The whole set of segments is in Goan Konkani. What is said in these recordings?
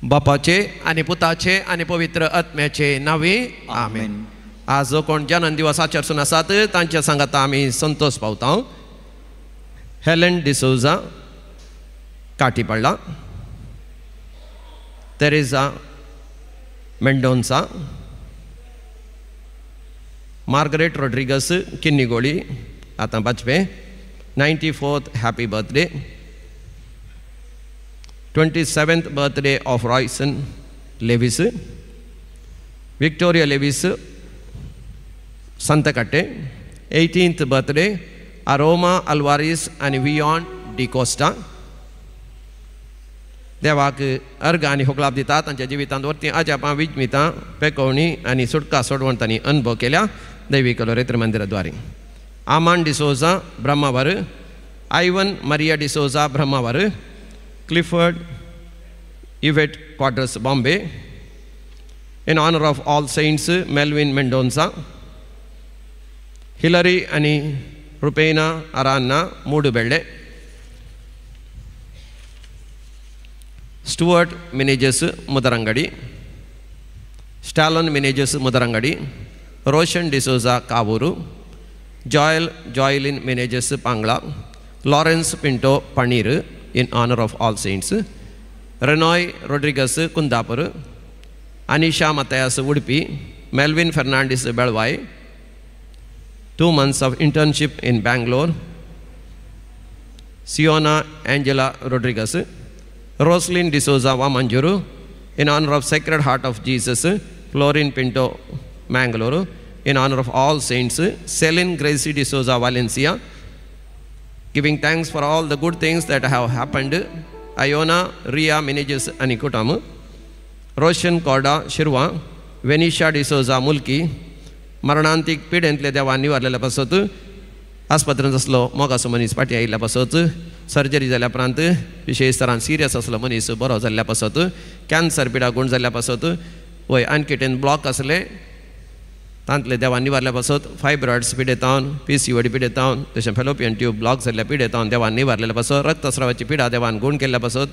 बापाचे आनी पुताचे आनी पवित्र आत्म्याचे नांवे आमेन. आज जो कोण जनन दिवस आचरसून आसात तांच्या सांगाता आमी संतोष पावता. हेलन डिसोजा काटीपडला, तेरेजा मेंडोन्सा, मार्गरेट रॉड्रिगस किन्नीगोळी आतां Bajpe, 94th happy birthday. 27th birthday of Royson Lewis, Victoria Lewis Santhakatte, 18th birthday Aroma Alvares आनी वियॉन डिकोस्टा. देवाक अर्घ आनी होगलाप दिता तांच्या जिवितांत वरती अजापां विजमितां पेकोवणी आनी सुटका सोडवण तांणी अनुभव केल्या दैवीक लोरेत्र मंदिराद्वारे. Aman D'Souza Brahmavar, Ivan Maria D'Souza Brahmavar, Clifford Yvette Quadras Bombay, in honour of all saints Melvin Mendonca, Hillary आनी Rupena Aranha Moodubelle, Stuart Menezes Mudarangadi, Stalin Menezes Mudarangadi, Roshan D'Souza Kavoor, Joel Joylin Menezes Pangla, Lawrence Pinto Paneer in honour of all saints, Renoy Rodrigues Kundapur, Anisha Mathias Udupi, Melvin Fernandes Belvai, 2 months of internship in Bangalore, Siona Angela Rodrigues, Roslyn D'Souza Vamanjuru, in honour of Sacred Heart of Jesus, Florin Pinto Mangalore, in honour of all saints, Celine Gracy D'Souza Valencia, giving thanks for all the good things that have happened, Iona Ria Menezes Anikutam, Roshan Korda Shirwa, Venisha D'Souza Mulki, मरणांतीक पिडेंतले देवान निवारलेल्या पासत, आस्पत्रेंत आसलो मोगासो मनीस फाटीं आयिल्ल्या पासत, सर्जरी जाल्या उपरांत विशेश तरान सिरियस आसलो मनीस बरो जाल्ल्या पासत, कॅन्सर पिडा गूण जाल्ल्या पासत, वय आणखी ब्लॉक आसले तांतले देवान निवारल्या पासत, फायब्रॉइड्स पिडेतावन, PCOD पिडेतावन, तशें फेलोपियन ट्यूब ब्लॉक जाल्ल्या पिडेतावन देवान निवारलेल्या पासत, रक्तस्रावाची पिडा देवान गूण केल्ल्या पासत,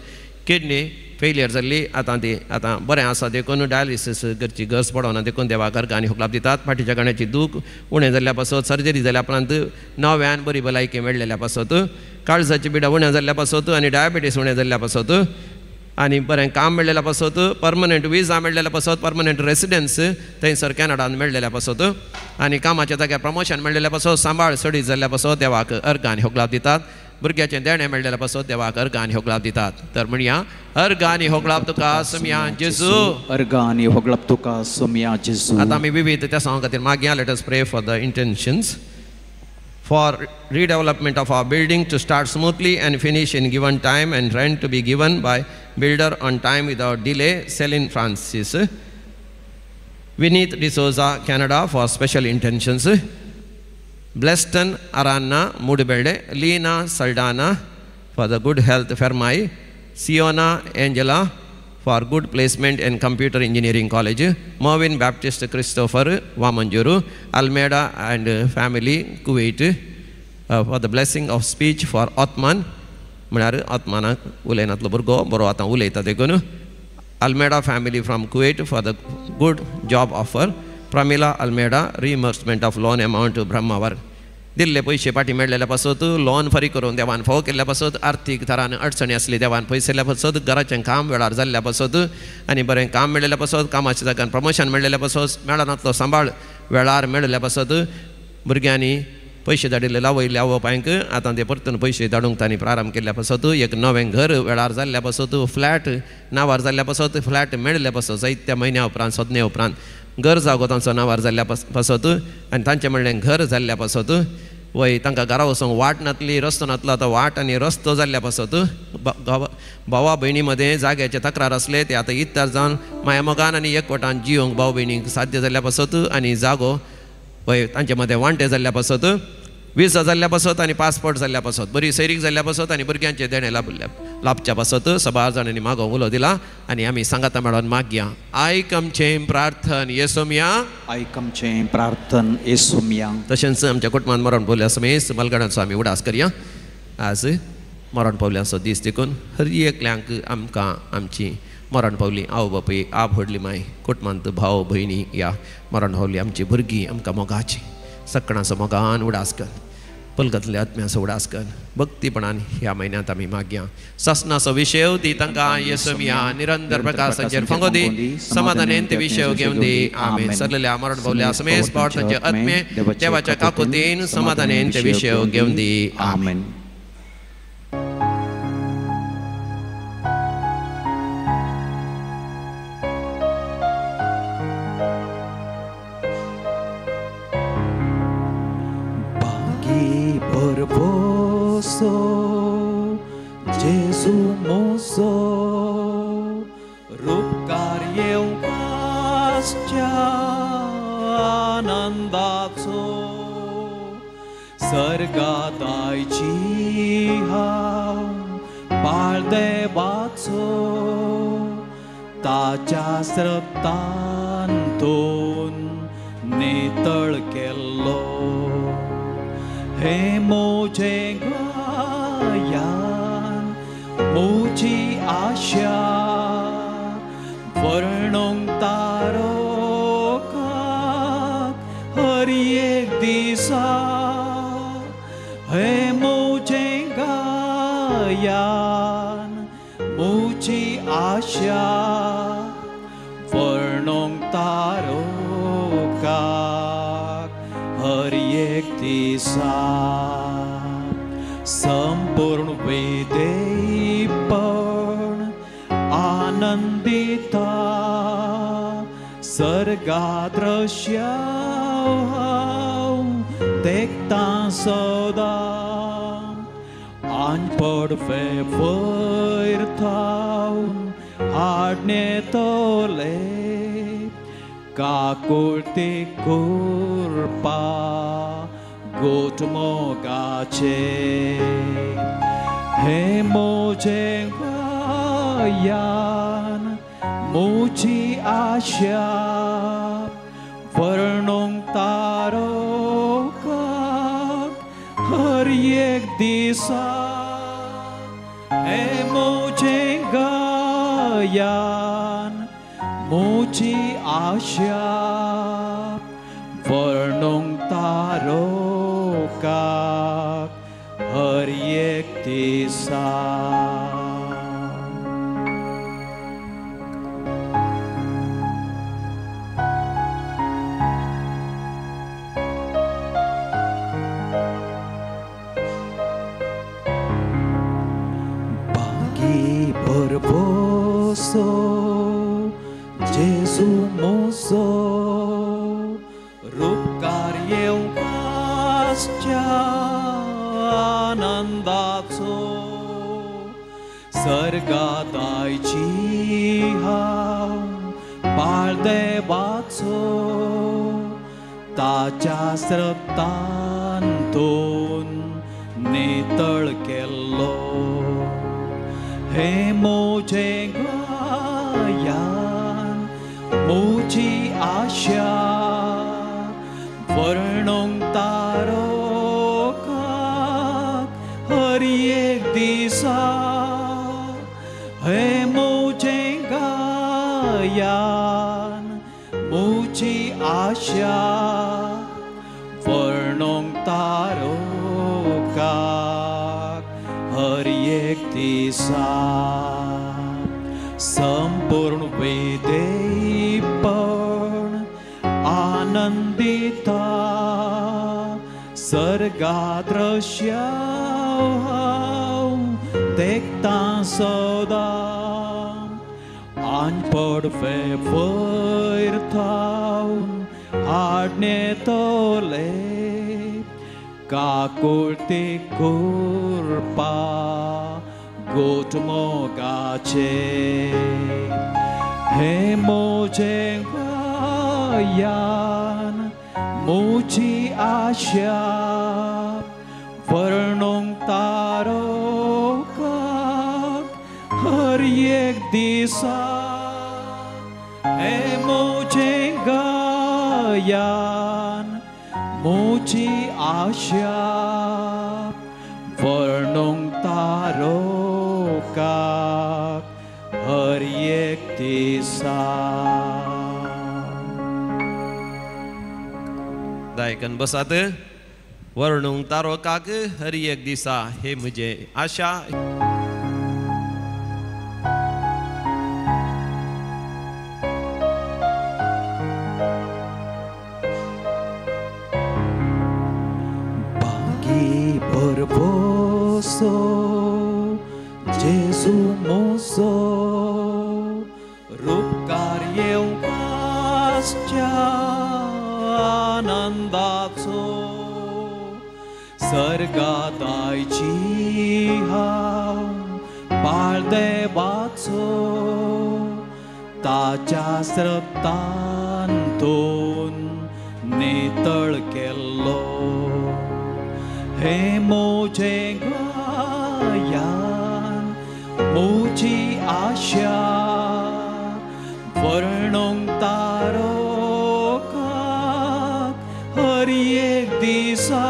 किडनी फेलियर जाल्ली आतां ती आतां बरें आसा देखून डायलिसीस करची गरज पडना देखून देवाक अर्घ आनी होगलाप दितात. फाटीच्या गाण्याची दूख उणें जाल्ल्या पासत, सर्जरी जाल्या उपरांत नव्यान बरी भलायकी मेळ्ळेल्या पासत, काळजाची पिडा उणें जाल्ल्या पासत आनी डायबिटीस उणें जाल्ल्या पासत, आनी बरें काम मेळ्ळेल्या पासत, परमनंट विजा मेळ्ळेल्या पासत, परमनंट रेसिडन्स थंयसर कॅनडान मेळ्ळेल्या पासत, आनी कामाच्या जाग्यार प्रमोशन मेळ्ळेल्या पासत, सांबाळ सडी जाल्ल्या पासत देवाक अर्घ आनी होगलाप दितात. भुरग्याचें देणें मेळ्ळेल्या पासत देवाक अर्घ आनी होगलाप दितात. तर म्हणया, अर्घ आनी होगलाप तुका सोमया जेजू, अर्घ आनी होगलाप तुका सोमया जेजू. आतां आमी विविध त्या सांगा खातीर मागया. Let us pray for the intentions for redevelopment of our building to start smoothly and finish in given time and rent to be given by builder on time without delay, Celine Francis. Vineet D'Souza, Canada, for special intentions. Bleston Aranna, Moodubelle, Leena Saldana for the good health, Fermai, Siona Angela for good placement in Computer Engineering College, Mervin Baptist Christopher Vamanjuru, Almeida and family, Kuwait, for the blessing of speech for Othman, म्हळ्यार ओथमानाक उलयनातलो भुरगो बरो आतां उलयता देखून, Almeida family from Kuwait for the good job offer, Pramila Almeida reimbursement of loan amount Brahmavar. दिल्ले पयशे फाटीं मेळ्ळेल्या पासत, लोन फारीक करून देवान फावो केल्ल्या पासत, आर्थीक थरान अडचणी आसली देवान पयसल्ल्या पासत, घराचें काम वेळार जाल्ल्या पासत आनी बरें काम मेळ्ळेल्या पासत, कामाच्या जाग्यान प्रमोशन मेळ्ळेल्या पासत, मेळनातलो सांबाळ वेळार मेळ्ळेल्या पासत, भुरग्यांनी पयशे धाडिल्ले लावयल्ले आवय बापायक आतां ते परतून पयशे धाडूंक तांणी प्रारंभ केल्ल्या पासत, एक नवें घर वेळार जाल्ल्या पासत, फ्लॅट नांवार जाल्ल्या पासत, फ्लॅट मेळ्ळ्या पासत जायत्या म्हयन्या उपरांत सोदणे उपरांत घर जागो तांचो नांवार जाल्ल्या पासत आनी तांचें म्हणलें घर जाल्ल्या पासत, वय तांकां घरा वचूंक वाट नातली, रस्तो नातलो, आतां वाट आनी रस्तो जाल्ल्या पासत, भावा भयणी मदें जाग्याचे तक्रार आसले ते आतां इत्तार जावन मायामोगान आनी एकवटान जियोंक भाव भयणीक साध्य जाल्ल्या पासत आनी जागो वय तांचे मदें वांटे जाल्ल्या पासत, विजा जाल्ल्या पासत आनी पासपोर्ट जाल्ल्या पासत, बरी सैरीक जाल्ल्या पासत आनी भुरग्यांचें देणें लाभच्या पासत सबार जाणांनी मागोवंक उलो दिला आनी आमी सांगाता मेळोन मागया. आयक आमचें प्रार्थन येसोमया, आयक आमचें प्रार्थन येसोमया. तशेंच आमच्या कुटुंबान मरण पावल्या समेस्त बलगडांचो आमी उडास करया. आज मरण पावल्यांचो दीस देखून हर एकल्यांक आमकां आमची मरण पावली आवय बापूय, आप व्हडली माय, कुटुंबांत भाव भयणी या मरण पावली आमची भुरगीं आमकां मोगाची सकणाचो मोगान उडास कर, पलगतल्या आत्म्याचो उडास कर. भक्तीपणान ह्या म्हयन्यांत आमी मागया. सासनाचो विशय दी तांकां येसोमया, निरंतर प्रकाशाचेर फांगो दी, समाधानेन ते विशय घेवन दी. आमेन. सरलेल्या मरण पावल्या समेस्त पावट तांचे आत्मे देवाच्या काकुतीन समाधानेन ते विशय घेवन दी. आमेन. जेजू मोसो रुपकार येवपाच्या आनंदाचो, सर्गातायची हांव बाळदेवाचो, ताच्या रक्तान तून नितळ केल्लो. हे म्हजें गायन म्हजी आशा, वर्णूंक तारोकाक हर एक दिसा. हे म्हजें गायन म्हजी आशा, वर्णूंक तारोकाक हर एक दिसा. संपूर्ण वेदेपण आनंदिता, सर्गादृश्य हांव देखता सदां, आनपडवे वयर थावन हाडणेतले काकुळती कृपा गोट मोगाचे. हे म्हजें गायन म्हजी आशा, वर्णूंक तारोकाक हर एक दिसा. हे म्हजें गायन म्हजी आशा, वर्णूंक तारोकाक हर एक दिसा. बागी भरवसो जेजू मोसो, रुपकार येवपाच्या आनंदाचो, सर्गातायची हांव बाळदेवाचो, ताच्या रक्तान तून नितळ केल्लो. हे म्हजें गायन म्हजी आशा, वर्णूंक तारोकाक हर एक दिसा. हे म्हजें गायन म्हजी आशा, वर्णूंक तारोकाक हर एक दिसा. संपूर्ण वेदेपण आनंदिता, सर्गादृश्य हांव देखता सदां, आनपडवे वयर थावन हाडणेतले काकुळती कृपा गोट मोगाचे. हे म्हजें गायन म्हजी आशा, वर्णूंक तारोकाक हर एक दिसा हे म्हजें गायन म्हजी आशा वर्णूंक तारोकाक हर एक दिसा. दायकन बसात. वर्णूंक तारोकाक हर एक दिसा हे म्हजें आशा. बागी भरवसो जेजू मोसो रुपकार येवपाच्या आनंदाचो सर्गादायची हांव बाळदेवाचो ताच्या स्रप्तांतून नितळ केल्लो हे म्हजें गायन म्हजी आशा वर्णूंक तारोकाक हर एक दिसा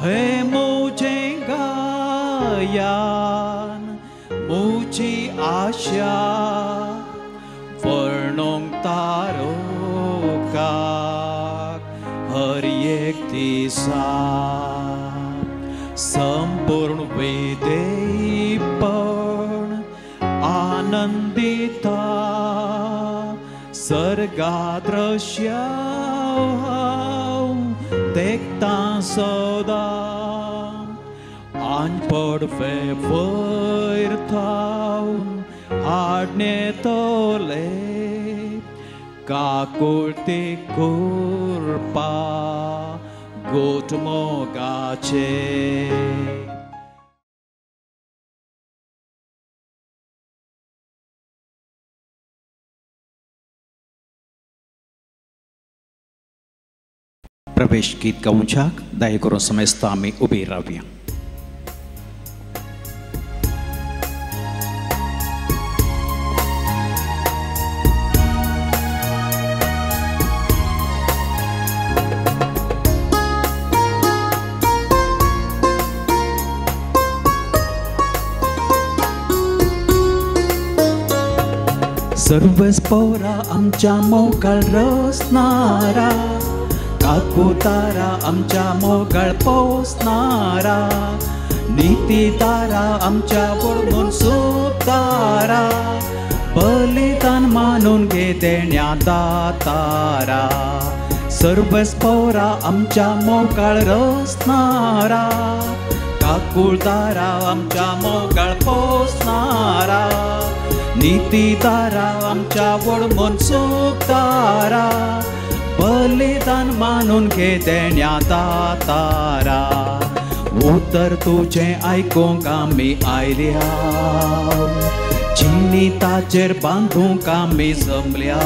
हे म्हजें गायन म्हजी आशा वर्णूंक तारोकाक हर एक दिसा. संपूर्ण वेदेपण आनंदिता सर्गादृश्य हांव देखता सदां आनपड वयर थावन हाडणेतले काकुळती कृपा गोट मोगाचे. प्रवेश गीत गावच्याक दया करून समेस्ता आमी उबी रावया. सर्वच पोरा आमच्या मोगाळ रचणारा काकू तारा आमच्या मोगाळ पोसणारा नीती तारा आमच्या वडमून सुतारा बलिदान मानून घे देण्या दातारा सर्वच पोरा आमच्या मोगाळ रचणारा काकूळ तारा आमच्या मोगाळ पोसणारा नीती तारा आमच्या वडमून सुतारा बलिदान मानून घे देण्या दातारा. उतर तुजें आयकूंक आमी आयल्या चिन्नी ताचेर बांदूंक आमी जमल्या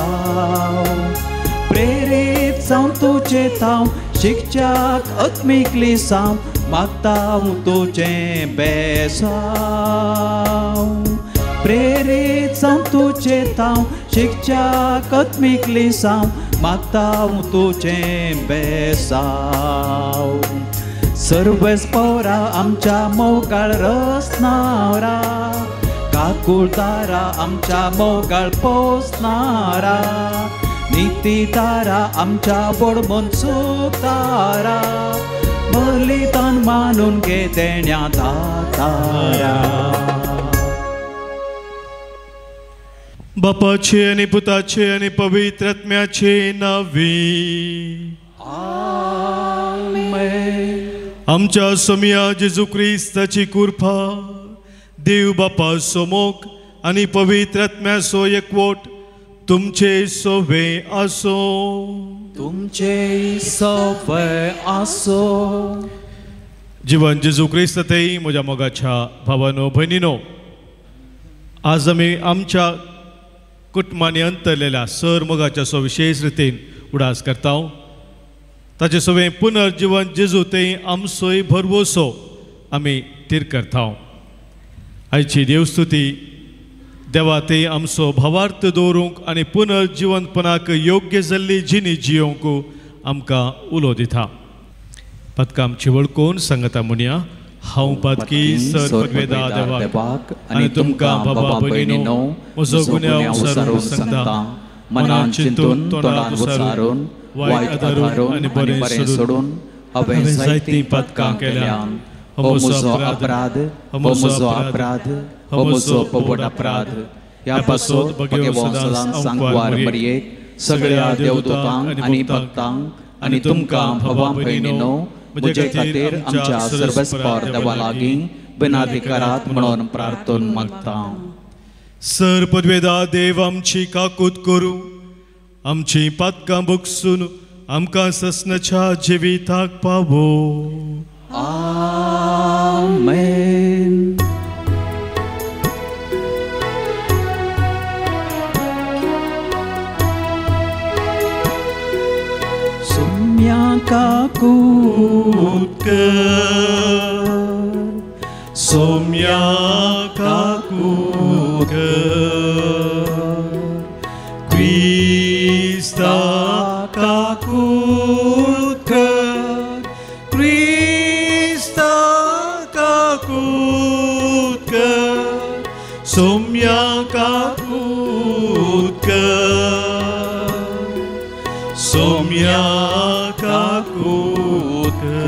प्रेरीत जावन तुजें थाव शिकच्याक आत्मीक साव मागता तुजें बेसांव प्रेरीत जावन तुजें थाव शिकच्याक आत्मीक साव मागता तुजें बेसांव. सर्वच पोरा आमच्या मोगाळ रचणारा काकूळ तारा आमच्या मोगाळ पोसणारा नीती तारा आमच्या वडमून सुतारा बलिदान मानून घे देण्या दातारा. बापाचे आनी पुताचे आनी पवित्र आत्म्याचे नांवे आमेन. आमच्या सोमया जेजू क्रिस्ताची कृपा देव बापा सोमोक आनी पवित्र आत्म्याचो एकवट तुमचे सोवे आसो. तुमचे सोवे आसो. जीवन जेजू क्रिस्त तेई म्हज्या मोगाच्या भावानो भयणीनो, आज आमी आमच्या कुटुंबांनी अंतरलेल्या सर मोगाच्या सो विशेष रितीन उडास करता. ताचे सवें पुनर्जिवन जेजू ते आमचोय भरवसो आमी तीर करता. आयची देवस्तुती देवा ते आमचो भावार्थ दवरूंक आनी पुनर्जिवनपणाक योग्य जाल्ली जिणी जियोवंक आमकां उलो दिता. पदकां आमची वळखून सांगता म्हणया, हांव पातकी सर पदवेदा देवाक आनी तुमकां बाबा भयणीनो म्हजो गुन्यांव विसरून सांगता, मनान चिंतून तोंडान उच्चारून वायट आधारून आनी बरें सोडून हांवें जायतीं पातकां केल्यान. हो म्हजो अपराध, हो म्हजो अपराध, हो म्हजो पवट अपराध. ह्या पासत भगेवो सदांच सांकवार मरयेक सगळ्या देवदूतांक आनी भक्तांक आनी तुमकां भावा भयणीनो म्हजे खातीर आमच्या सर्वस्पर देवा लागीं विनंती करात म्हणून प्रार्थना मागता. सर पदवेदा देव आमची काकूत करूं, आमची पातकां बगसून आमकां ससनाच्या जिविताक पावो. आमेन. सोम्या काकूत कर, सोम्या काकूत कर, क्रिस्ता काकूत कर, क्रिस्ता काकूत कर, सोम्या काकूत कर, सोम्या काकूत कर.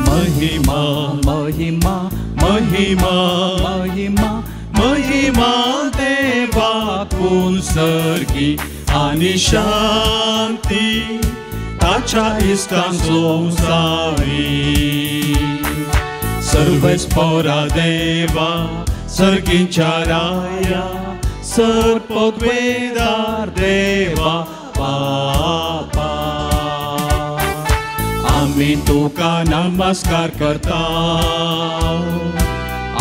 महिमा महिमा महिमा महिमा महिमा देवाकून सर्गी आनी शांती ताच्या इश्टां संवसारी. सर्वच पोरा देवा सर्गींच्या राया, सर पदवेदार देवा बापा, आमी तुका नमस्कार करता,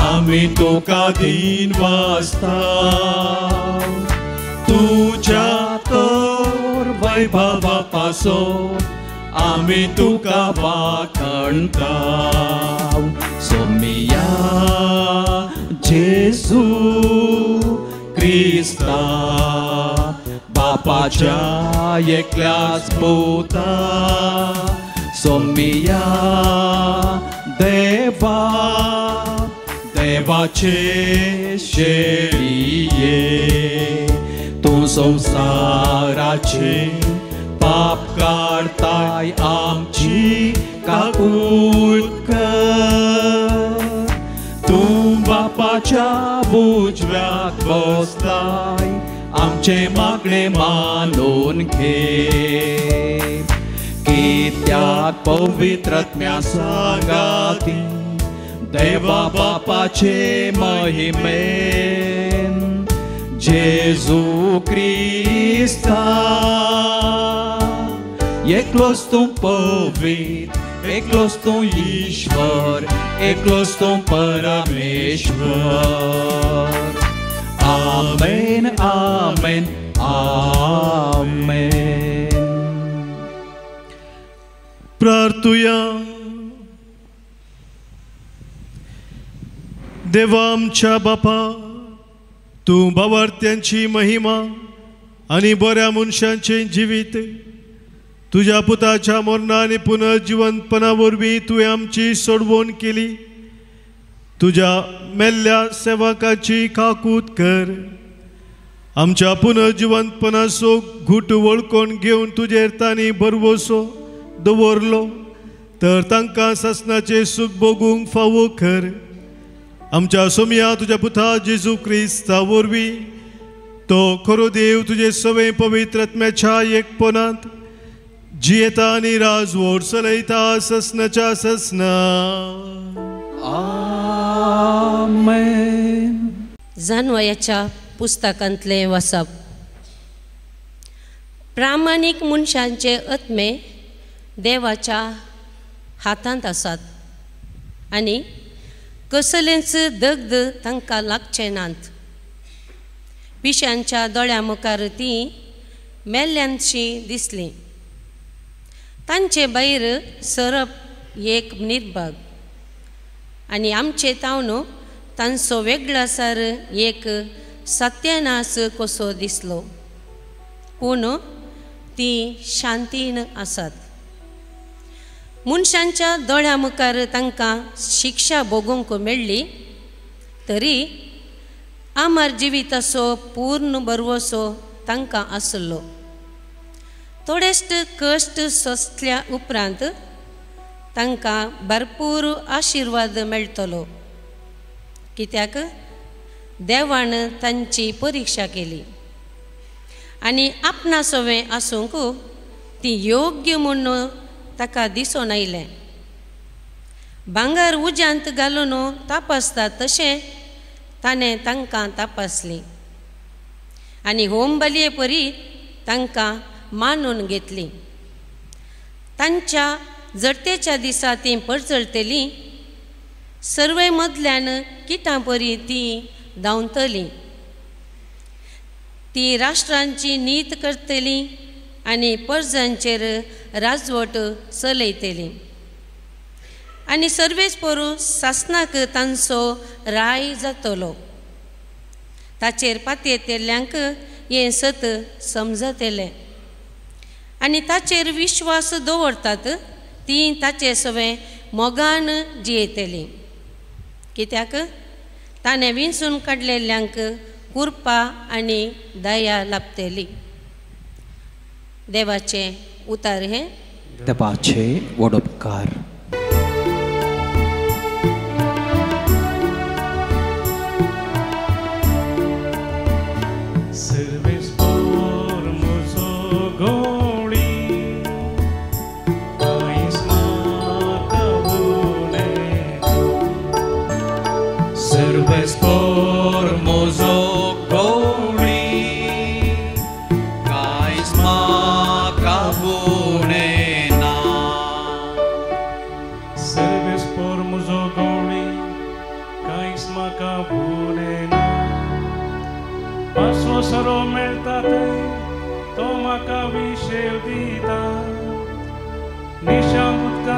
आमी तुका दीन वाजता, तुज्या तर वैभवा पासो आमी तुका वाखणता. सोमिया जेजू क्रिस्ता बापाच्या एकल्याच पुता, सोमिया देवा देवाचे शेळये, तूं संवसाराचे पाप काडताय आमची काकूत कर, तूं बापाच्या उजव्याक बसताय आमचे मागणे मानून घे. कित्याक पवित्र आत्म्या सांगाती देवा बापाचे महिमेन जेजू क्रिस्ता एकलोच तूं पवित्र, एकलोच तूं ईश्वर, एकलोच तूं परमेश्वर. आमेन आमेन आमेन. प्रार्थुया. देवा आमच्या बापा, तूं भावार्थ्यांची महिमा आनी बऱ्या मनशांचें जिवीत तुज्या पुताच्या मरणा आनी पुनर्जिवनपणा वरवीं तुवें आमची सोडवण केली. तुज्या मेल्ल्या सेवकाची काकूत कर, आमच्या पुनर्जिवनपणाचो घूट वळखून घेवन तुजेर तांणी भरवसो दवरलो तर तांकां सासणाचें सूख भोगूंक फावो कर. आमच्या सोमया तुज्या पुता जेजू क्रिस्ता वरवीं तो खरो देव तुजे सवें पवित्र आत्म्याच्या एकपणांत जियेता आनी राजवट चलयता ससनाच्या ससना. आमेन. जानवयाच्या पुस्तकांतलें वाचप. प्रामाणीक मनशांचे आत्मे देवाच्या हातांत आसात आनी कसलेंच दग्ध तांकां लागचें नात. पिशांच्या दोळ्या मुखार तीं मेल्ल्यांशी दिसलीं. तांचे भायर सरप एक निर्भाग आनी आमचे तावन तांचो वेगळासार एक सत्यानाश कसो दिसलो, पूण तीं शांतीन आसात. मनशांच्या दोळ्या मुखार तांकां शिक्षा भोगूंक मेळ्ळी तरी आमर जिविताचो पूर्ण भरवसो तांकां आसलो. थोडेश्ट कश्ट सोंसल्या उपरांत तांकां भरपूर आशिर्वाद मेळटलो, कित्याक देवान तांची परिक्षा केली आनी आपणा सवें आसूंक ती योग्य म्हूण ताका दिसून आयलें. भांगर उज्यांत घालून तपासता तशें ताणें तांकां तपासली आनी होम बलये परी तांकां मानून घेतली. तांच्या जडतेच्या दिसा तीं परजळटलीं, सर्वे मदल्यान किटां परी तीं धांवतलीं. ती राष्ट्रांची नीत करतली आनी परजांचेर राजवट चलयतली आनी सर्वेच पोरू सासनाक तांचो राय जातलो. ताचेर पातयेतल्यांक हें सत समजतलें आनी ताचेर विश्वास दवरतात तीं ताचे सवें मोगान जियेतलीं, कित्याक ताणें विंचून काडलेल्यांक कृपा आनी दया लाभतली. देवाचें उतार हें. देवाचे व्हड उपकार.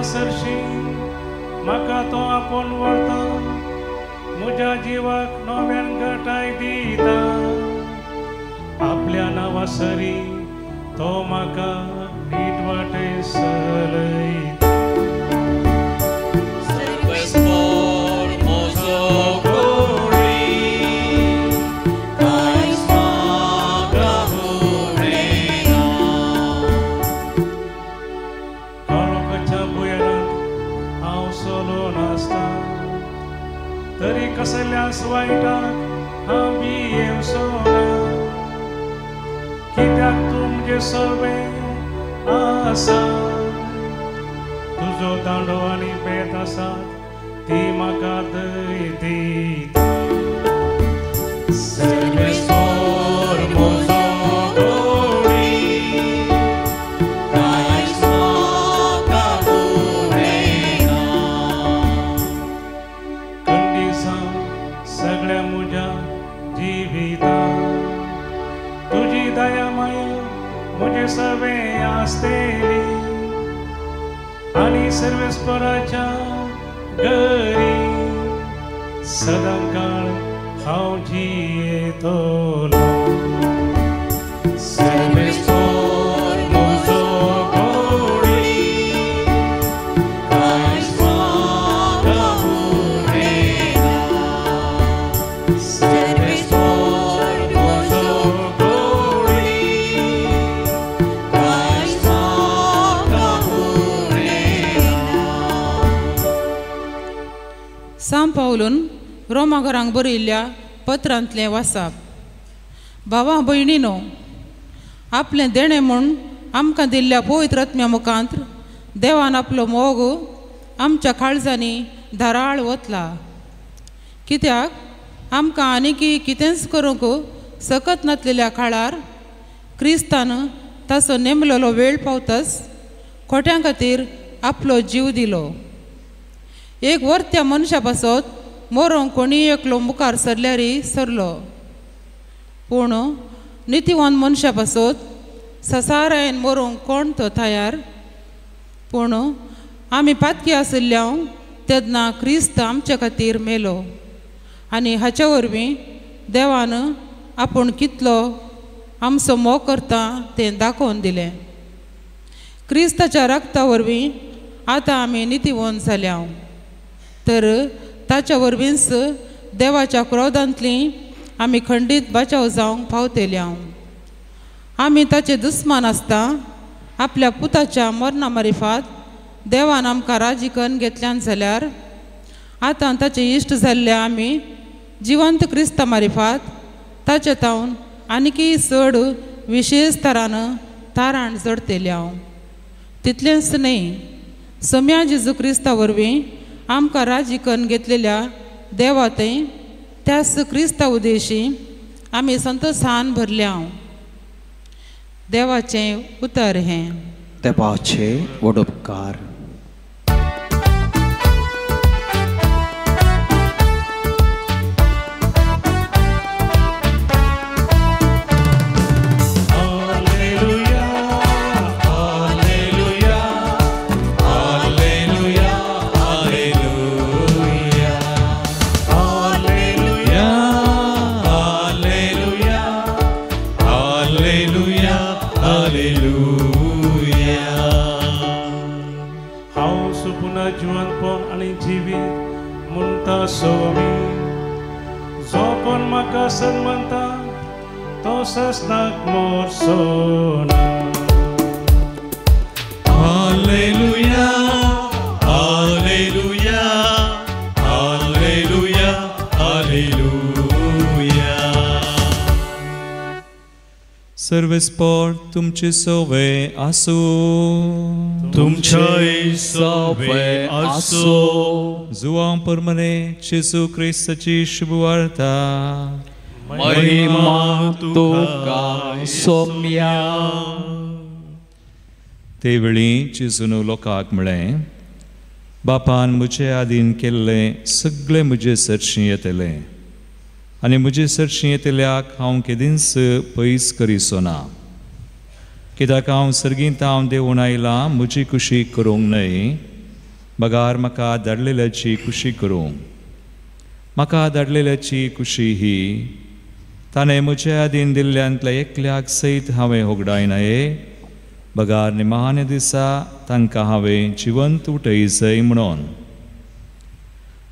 सरशी म्हाका तो आपोवन व्हरता, म्हज्या जिवाक नव्यान घटाय दिता. आपल्या नांवा सरी तो म्हाका नीट वाटे चलयता. कसल्यास वायटाक हांव भियेवचो ना, कित्याक तूं म्हजे सवें आसा. तुजो दांडो आनी बेत आसात ती म्हाका दय दिता. आनी सर्वेस्पराच्या घरी सदांकाळ हांव जियेतलो. सर्वेस्पर म्हजो घोडी कांयच म्हाका उणें ना. सर्वेस्पर म्हजो घोडी कांयच म्हाका उणें ना. सांव पावलून रोमाघरांक बरयल्ल्या पत्रांतलें वासाप. भावा भयणीनो, आपलें देणें म्हूण आमकां दिल्ल्या पवित्र आत्म्या मुखांत देवान आपलो मोग आमच्या काळजांनी धाराळ वतला. कित्याक आमकां आनीकी कितेंच करूंक सकत नासलेल्या काळार क्रिस्तान ताचो नेमलेलो वेळ पावताच खोट्यां खातीर आपलो जीव दिलो. एक वर्त्या मनशा पासत मरोंक कोणी एकलो मुखार सरल्यारी सरलो, पूण नितीवान मनशा पासत ससारायन मरोंक कोण तो तयार. पूण आमी पातकी आशिल्ल्या तेन्ना क्रिस्त आमचे खातीर मेलो आनी हाचे वरवीं देवान आपूण कितलो आमचो मोग करता तें दाखोवन दिलें. क्रिस्ताच्या रक्ता वरवीं आतां आमी नितीवंत जाल्या, तर ताच्या वरवींच देवाच्या क्रोधांतली आमी खंडीत बचाव जावंक पावतल्या. आमी ताचे दुस्मान आसता आपल्या पुताच्या मरणा मारिफात देवान आमकां राजी करून घेतल्यान जाल्यार आतां ताचे इश्ट जाल्ले आमी जिवंत क्रिस्ता मारिफात ताचे तावन आनीकय चड विशेश तरान ताराण जडतेल्या. तितलेंच न्हय, सम्या जेजू क्रिस्ता वरवीं आमकां राजी करून घेतलेल्या देवा थंय त्याच क्रिस्ता उदेशी आमी संतोशान भरल्या. देवाचें उतर हें. देवाचे व्हड उपकार. सन्मानता तो ससनाक मोरसोना. Hallelujah hallelujah hallelujah hallelujah. सर्वेस्पोर तुमचे सोवे आसूं. तुमचे सोवे आसूं. जुवां परमने जेजू क्रिस्ताची शुभवार्ता. महिमा तुका सोम्या. ते वेळी जेजून लोकांक म्हळें, बापान म्हजे आदीन केल्लें सगळें म्हजे सरशीं येतलें आनी म्हजे सरशीं येतल्याक हांव केदींच पयस करिसो ना. कित्याक हांव सर्गींत हांव देवून आयलां म्हजी कुशी करूंक न्हय, बगार म्हाका धाडलेल्याची कुशी करूंक. म्हाका धाडलेल्याची कुशी ही, ताणें म्हजे आदीन दिल्ल्यांतल्या एकल्याक सयत हांवें होगडायनाये, बगार निमाण्या दिसा तांकां हांवें जिवंत उठयजय म्हणून.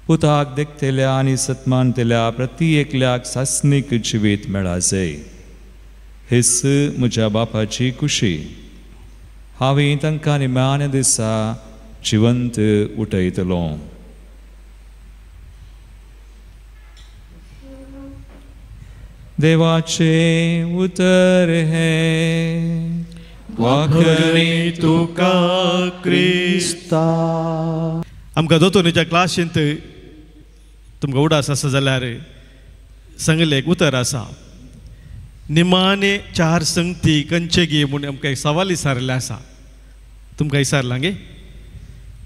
पुताक देखतल्या आनी सत्मानतल्या प्रती एकल्याक सासणीक जिवीत मेळाजय, हेच म्हज्या बापाची कुशी. हांवें तांकां निमाण्या दिसा जिवंत उठयतलो. देवाचे उतर हें. वाखरी तुका क्रिस्ता. आमकां दोतोनीच्या क्लासींत तुमकां उडास आसा जाल्यार सांगिल्लें एक उतर आसा, निमाणे चार संगती कंचे गी म्हूण आमकां एक सवाल विचारिल्लें आसा. तुमकां विचारलां गे?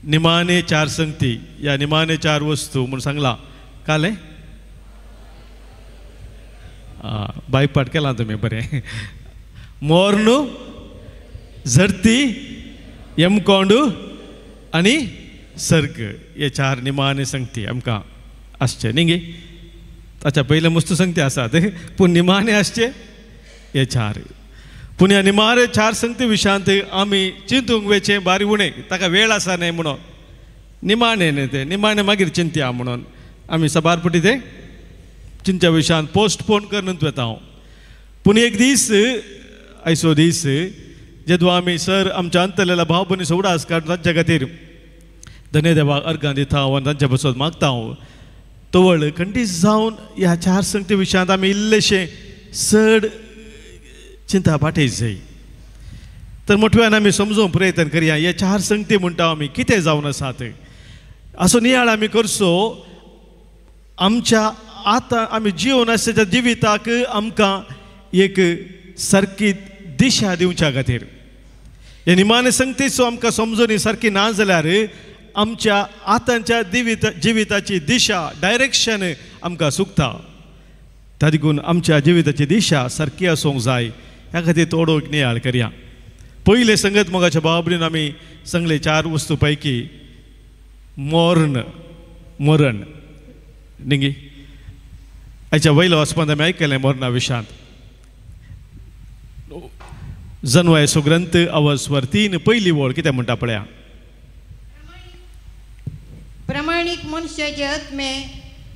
निमाणे चार संगती या निमाणे चार वस्तू म्हूण सांगलां काल. बायपाट केलां तुमी बरें. मोर्नू, झरती, यमकोंडू आनी सर्ग हे चार निमाणे संगती आमकां आसचे न्ही गे. ताच्या पयले मस्तू संगती आसात पूण निमाणे आसचे हे चार. पूण ह्या निमाणे चार संगती विशयांत आमी चिंतूंक वेचें बारी उणें, ताका वेळ आसा न्हय म्हणून निमाणे न्हय तें, निमाणे मागीर चिंतया म्हणून आमी सबार पटी तें चिंत्या विशयांत पोस्टपोन करून वता हांव. पूण एक दीस आयचो दीस जेदो आमी सर आमच्या अंतरलेल्या भाव भयणीचो उडास काडून तांच्या खातीर धन्य देवाक अर्गां दिता हांव आनी तांच्या बसत मागता हांव, तवळ खंडीत जावन ह्या चार संगती विशयांत आमी इल्लेशें चड चिंता पाठय जाय. तर मोठव्यान आमी समजूंक प्रयत्न करया हे चार संगती म्हणटा आमी कितें जावन आसात असो नियाळ आमी करचो. आमच्या आतां आमी जिवन आसच्या त्या जिविताक आमकां एक सारकी दिशा दिवच्या खातीर, हे निमाणे संगतीचो आमकां समजणी सारकी ना जाल्यार आमच्या आतांच्या जिविताची दिशा, डायरेक्शन आमकां चुकता. त्या देखून आमच्या जिविताची दिशा सारकी आसूंक जाय. ह्या खातीर थोडो एक नियाळ करया. पयले संगत मोगाच्या बाबरीन आमी सांगले 4 वस्तू पैकी मरण, मरण न्ही. आयच्या वयल्या वाचपांत आमी आयकलें मरणा विशयांत. जनवायचो ग्रंथ अवस्वर 3 पयली वळ कितें म्हणटा पळया. प्रमाणीक मनशाचे आत्मे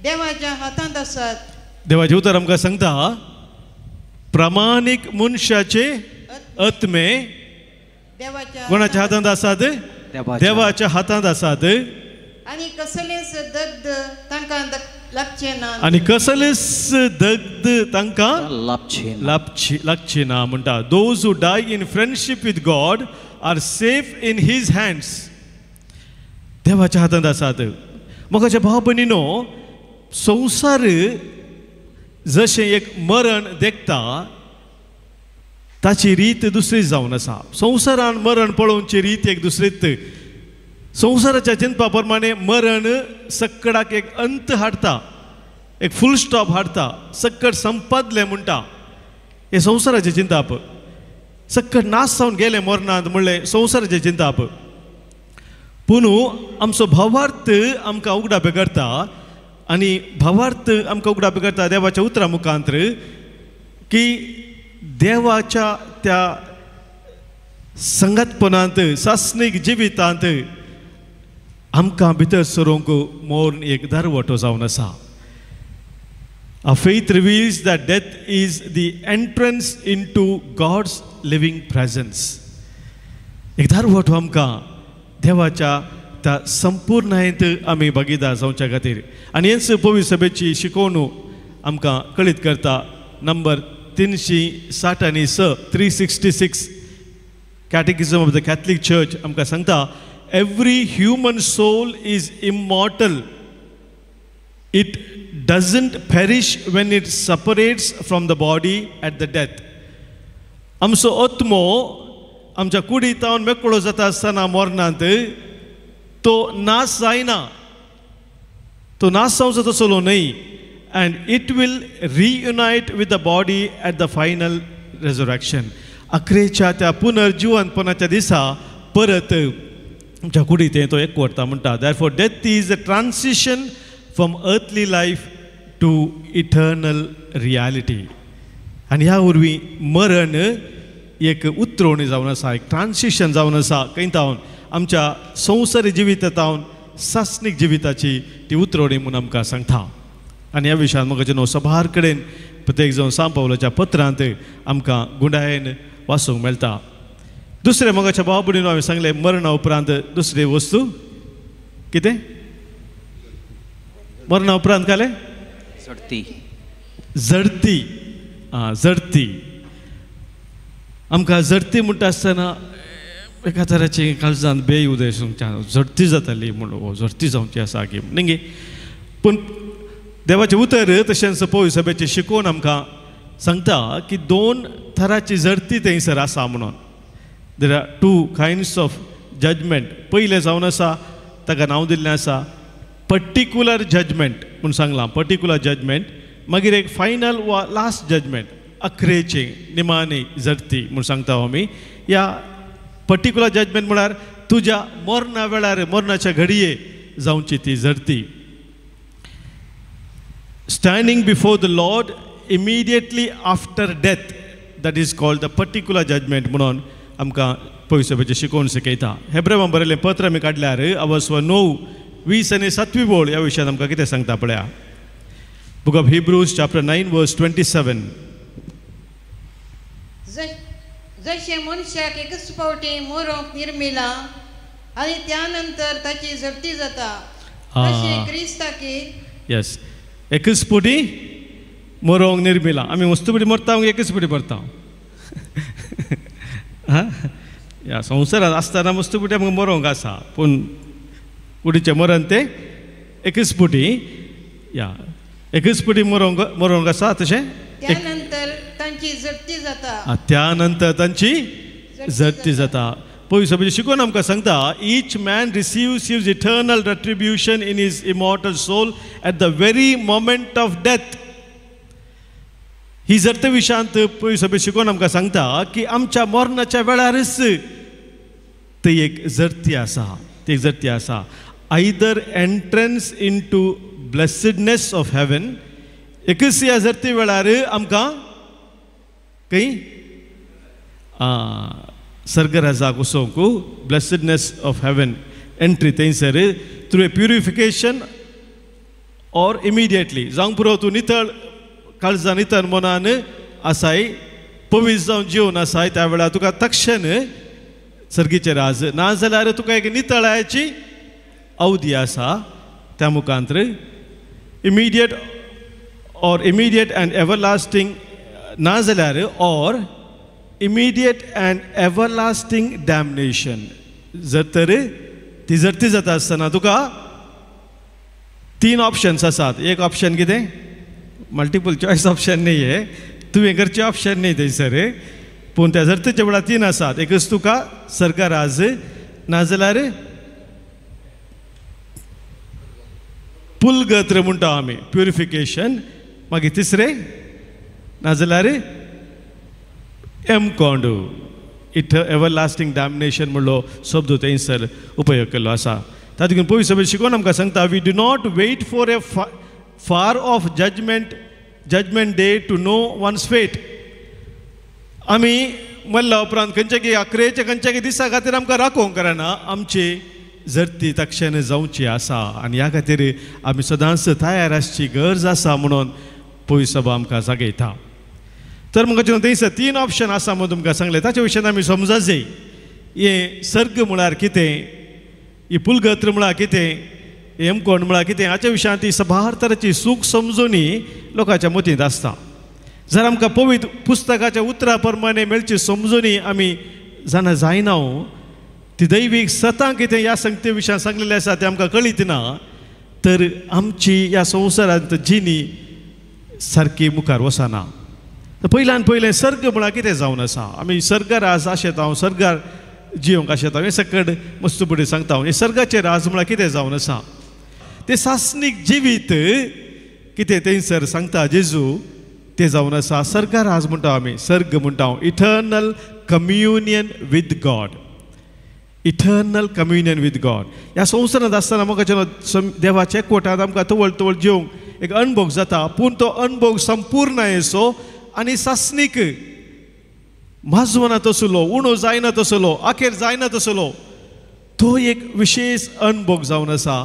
देवाच्या हातांत आसात. देवाचें उतर आमकां सांगता प्रमाणीक मनशाचे आत्मे कोणाच्या हातांत आसात? देवाच्या हातांत आसात. आनी कसलेच दग्ध तांकां लागचें ना. आनी कसलेच दग्ध तांकां लागचें ना म्हणटा. Those who die in friendship with God are safe in his hands. देवाच्या हातांत आसात. मोगाच्या भाव भयणीनो, संवसार जशें एक मरण देखता ताची रीत दुसरी जावन आसा. संवसारान मरण पळोवची रीत एक दुसरीत. संवसाराच्या चिंतपा प्रमाणे मरण सक्कडाक एक अंत हाडटा, एक फूल स्टॉप हाडटा, सक्कड संपादलें म्हणटा. हें संवसाराचें चिंताप. सक्कड नाश जावन गेलें मरणांत म्हणलें संवसाराचें चिंताप. पूण आमचो भावार्थ आमकां उगडापे करता आनी भावार्थ आमकां उगडापे करता देवाच्या उतरा मुखांतर की देवाच्या त्या संगतपणांत, सासणीक जिवितांत आमकां भितर सरूंक मरण एक दरवटो जावन आसा. A faith reveals that death is the entrance into God's living presence. एक दरवटो आमकां देवाच्या त्या संपूर्णायेंत आमी भागीदार जावच्या खातीर. आनी हेच पवित्र सभेची शिकवणू आमकां कळीत करता. Number 366, 366 Catechism of the Catholic Church आमकां सांगता, every human soul is immortal. It doesn't perish when it separates from the body at the death. आमचो आत्मो आमच्या कुडींत मेकळो जाता आसतना मरणांत तो नाश जायना, तो नाश जावचो तसलो न्हय. And it will reunite with the body at the final resurrection. अखेरच्या त्या पुनर्जिवंतपणाच्या दिसा परत आमच्या कुडींत तो एकवटता म्हणटा. Therefore death is a transition from earthly life to eternal reality. आनी ह्या वरवीं मरण एक उतरवणी जावन आसा, एक ट्रान्सिशन जावन आसा. खंय तावन आमच्या संवसारी जिवितांत सासणीक जिविताची ती उतरवणी म्हूण आमकां सांगता. आनी ह्या विशयांत म्हाका न्हू सभार कडेन प्रत्येक जावन सांव पावलाच्या पत्रांत आमकां गुंडायेन वाचूंक मेळटा. दुसरें मोगाच्या भाव भयणीनो हांवें सांगलें मरणा उपरांत दुसरी वस्तू कितें? मरणा उपरांत कालें जडती. जडती, आं जडती. आमकां जडती म्हणटा आसतना एका तराची काळजान बेय उदय जडती जाताली म्हूण, जडती जावची आसा की न्ही. पूण देवाचें उतर तशेंच पवित्र सभेचें शिकोवन आमकां सांगता की 2 थराची जडती थंयसर आसा म्हणून. There are 2 kinds of judgment. पयलें जावन आसा ताका नांव दिल्लें आसा पर्टिक्युलर जजमेंट म्हूण सांगलां, पर्टिक्युलर जजमेंट. मागीर एक फायनल वा लास्ट जजमेंट, अखरेचें निमाणी जडती म्हूण सांगता आमी. ह्या पर्टिक्युलर जजमेंट म्हळ्यार तुज्या मरणा वेळार, मरणाच्या घडये जावची ती जडती. Standing before the Lord immediately after death, that is called the particular judgment म्हणून आमकां पवित्र सभेचें शिकोवन शिकयता. हेब्रेवां बरयलें पत्र आमी काडल्यार अवस्व 9, 20 आनी 7वी वळ ह्या विशयांत आमकां कितें सांगता पळया. Book of Hebrews chapter 9 verse 27. जशें मनशाक एकच फावटी मरोंक निर्मिला आनी त्या नंतर ताची जडती जाता, तशें क्रिस्ताकी. येस, एकच फावटी मरोंक निर्मिला. आमी वस्तू फावटी मरता, एकच फावटी मरता. ह्या संवसारांत आसतना वस्तू फावटी आमकां मरोंक आसा, पूण कुडीचें मरण तें एकच फावटी, या एकच फावटी मरोंक मरोंक आसा. तशें त्या नंतर तांची जडती जाता, त्या नंतर तांची जडती जाता. पयलीं सभेचें शिकोवन आमकां सांगता, each man receives his eternal retribution in his immortal soul at the very moment of death. ही जर्ते विशांत पयलीं सभे शिकोवन आमकां सांगता की आमच्या मरणाच्या वेळारच ती एक जर्ती आसा, ती एक जर्ती आसा. Either entrance into blessedness of heaven, एकच ह्या जर्ती वेळार आमकां खंय सर्गराजाक वचोंक ब्लेसिडनेस ऑफ हेवन एंट्री थंयसर through a purification or immediately जावंक पुरो तूं नितळ काळजा नितळ मनान आसाय, पवित्र जावन जिवन आसाय, त्या वेळार तुका तक्षण सर्गीचें राज, ना जाल्यार तुका एक नितळायची अवधी आसा त्या मुखांतर immediate or immediate and everlasting, ना जाल्यार or immediate and everlasting damnation. जर तर ती जर ती जाता आसतना तुका तीन ऑप्शन्स आसात. एक ऑप्शन कितें, मल्टिपल चॉयस ऑप्शन न्ही हें, तुवें करचें ऑप्शन न्ही थंयसर, पूण त्या जर्तेच्या वेळार तीन आसात. एकच तुका सर्गराज, ना जाल्यार पुलगत्र म्हणटा आमी प्युरिफिकेशन, मागीर तिसरें ना जाल्यार एमकोंडू it everlasting डॅमिनेशन म्हणलो शब्द थंयसर उपयोग केल्लो आसा. तातूंत पयलीं सगळें शिकोवन आमकां सांगता, we do not wait for a far off judgment day to know one's fate. आमी मल्ल्या उपरांत खंयच्या की अकरेच्या खंयच्या की दिसा खातीर आमकां राखोवंक कळना, आमची जर्ती तक्षण जावची आसा आनी ह्या खातीर आमी सदांच तयार आसची गरज आसा म्हणून पयली सभा आमकां जागयता. तर म्हाका थंयसर तीन ऑप्शन आसा म्हणून तुमकां सांगलें, ताच्या विशयान आमी समजा जाय. हें सर्ग म्हळ्यार कितें, ही पुलगत्र म्हळ्यार कितें, हेमकोंड म्हळ्यार कितें, हाच्या विशयांत ती सभार तरेची सूख समजूनी लोकांच्या मतींत आसता. जर आमकां पवित्र पुस्तकाच्या उतरा प्रमाणे मेळची समजूनी आमी जाणा जायना, ती दैवीक सतां कितें ह्या संगते विशयान सांगलेलें आसा तें आमकां कळीत ना, तर आमची ह्या संवसारांत जिणी सारकी मुखार वचना. तर पयल्यान पयलें सर्ग म्हळ्यार कितें जावन आसा, आमी सर्गार राज आशेता, सर्गार जिवंक आशेता, हें सकट मस्त फुडें सांगता. हें सर्गाचें राज म्हळ्यार कितें जावन आसा, तें सासणीक जिवीत कितें थंयसर सांगता जेजू, तें जावन आसा सर्गार राज म्हणटा आमी, सर्ग म्हणटा eternal communion with God, eternal communion with God. ह्या संवसारांत आसतना म्हाका देवाच्या एकवटांत आमकां तवळ तवळ जेवंक एक अणभोग जाता, पूण तो अणभोग संपूर्ण येसो आनी सासणीक माजवना तसलो, उणो जायना तसलो, अखेर जायना तसलो, तो एक विशेष अणभोग जावन आसा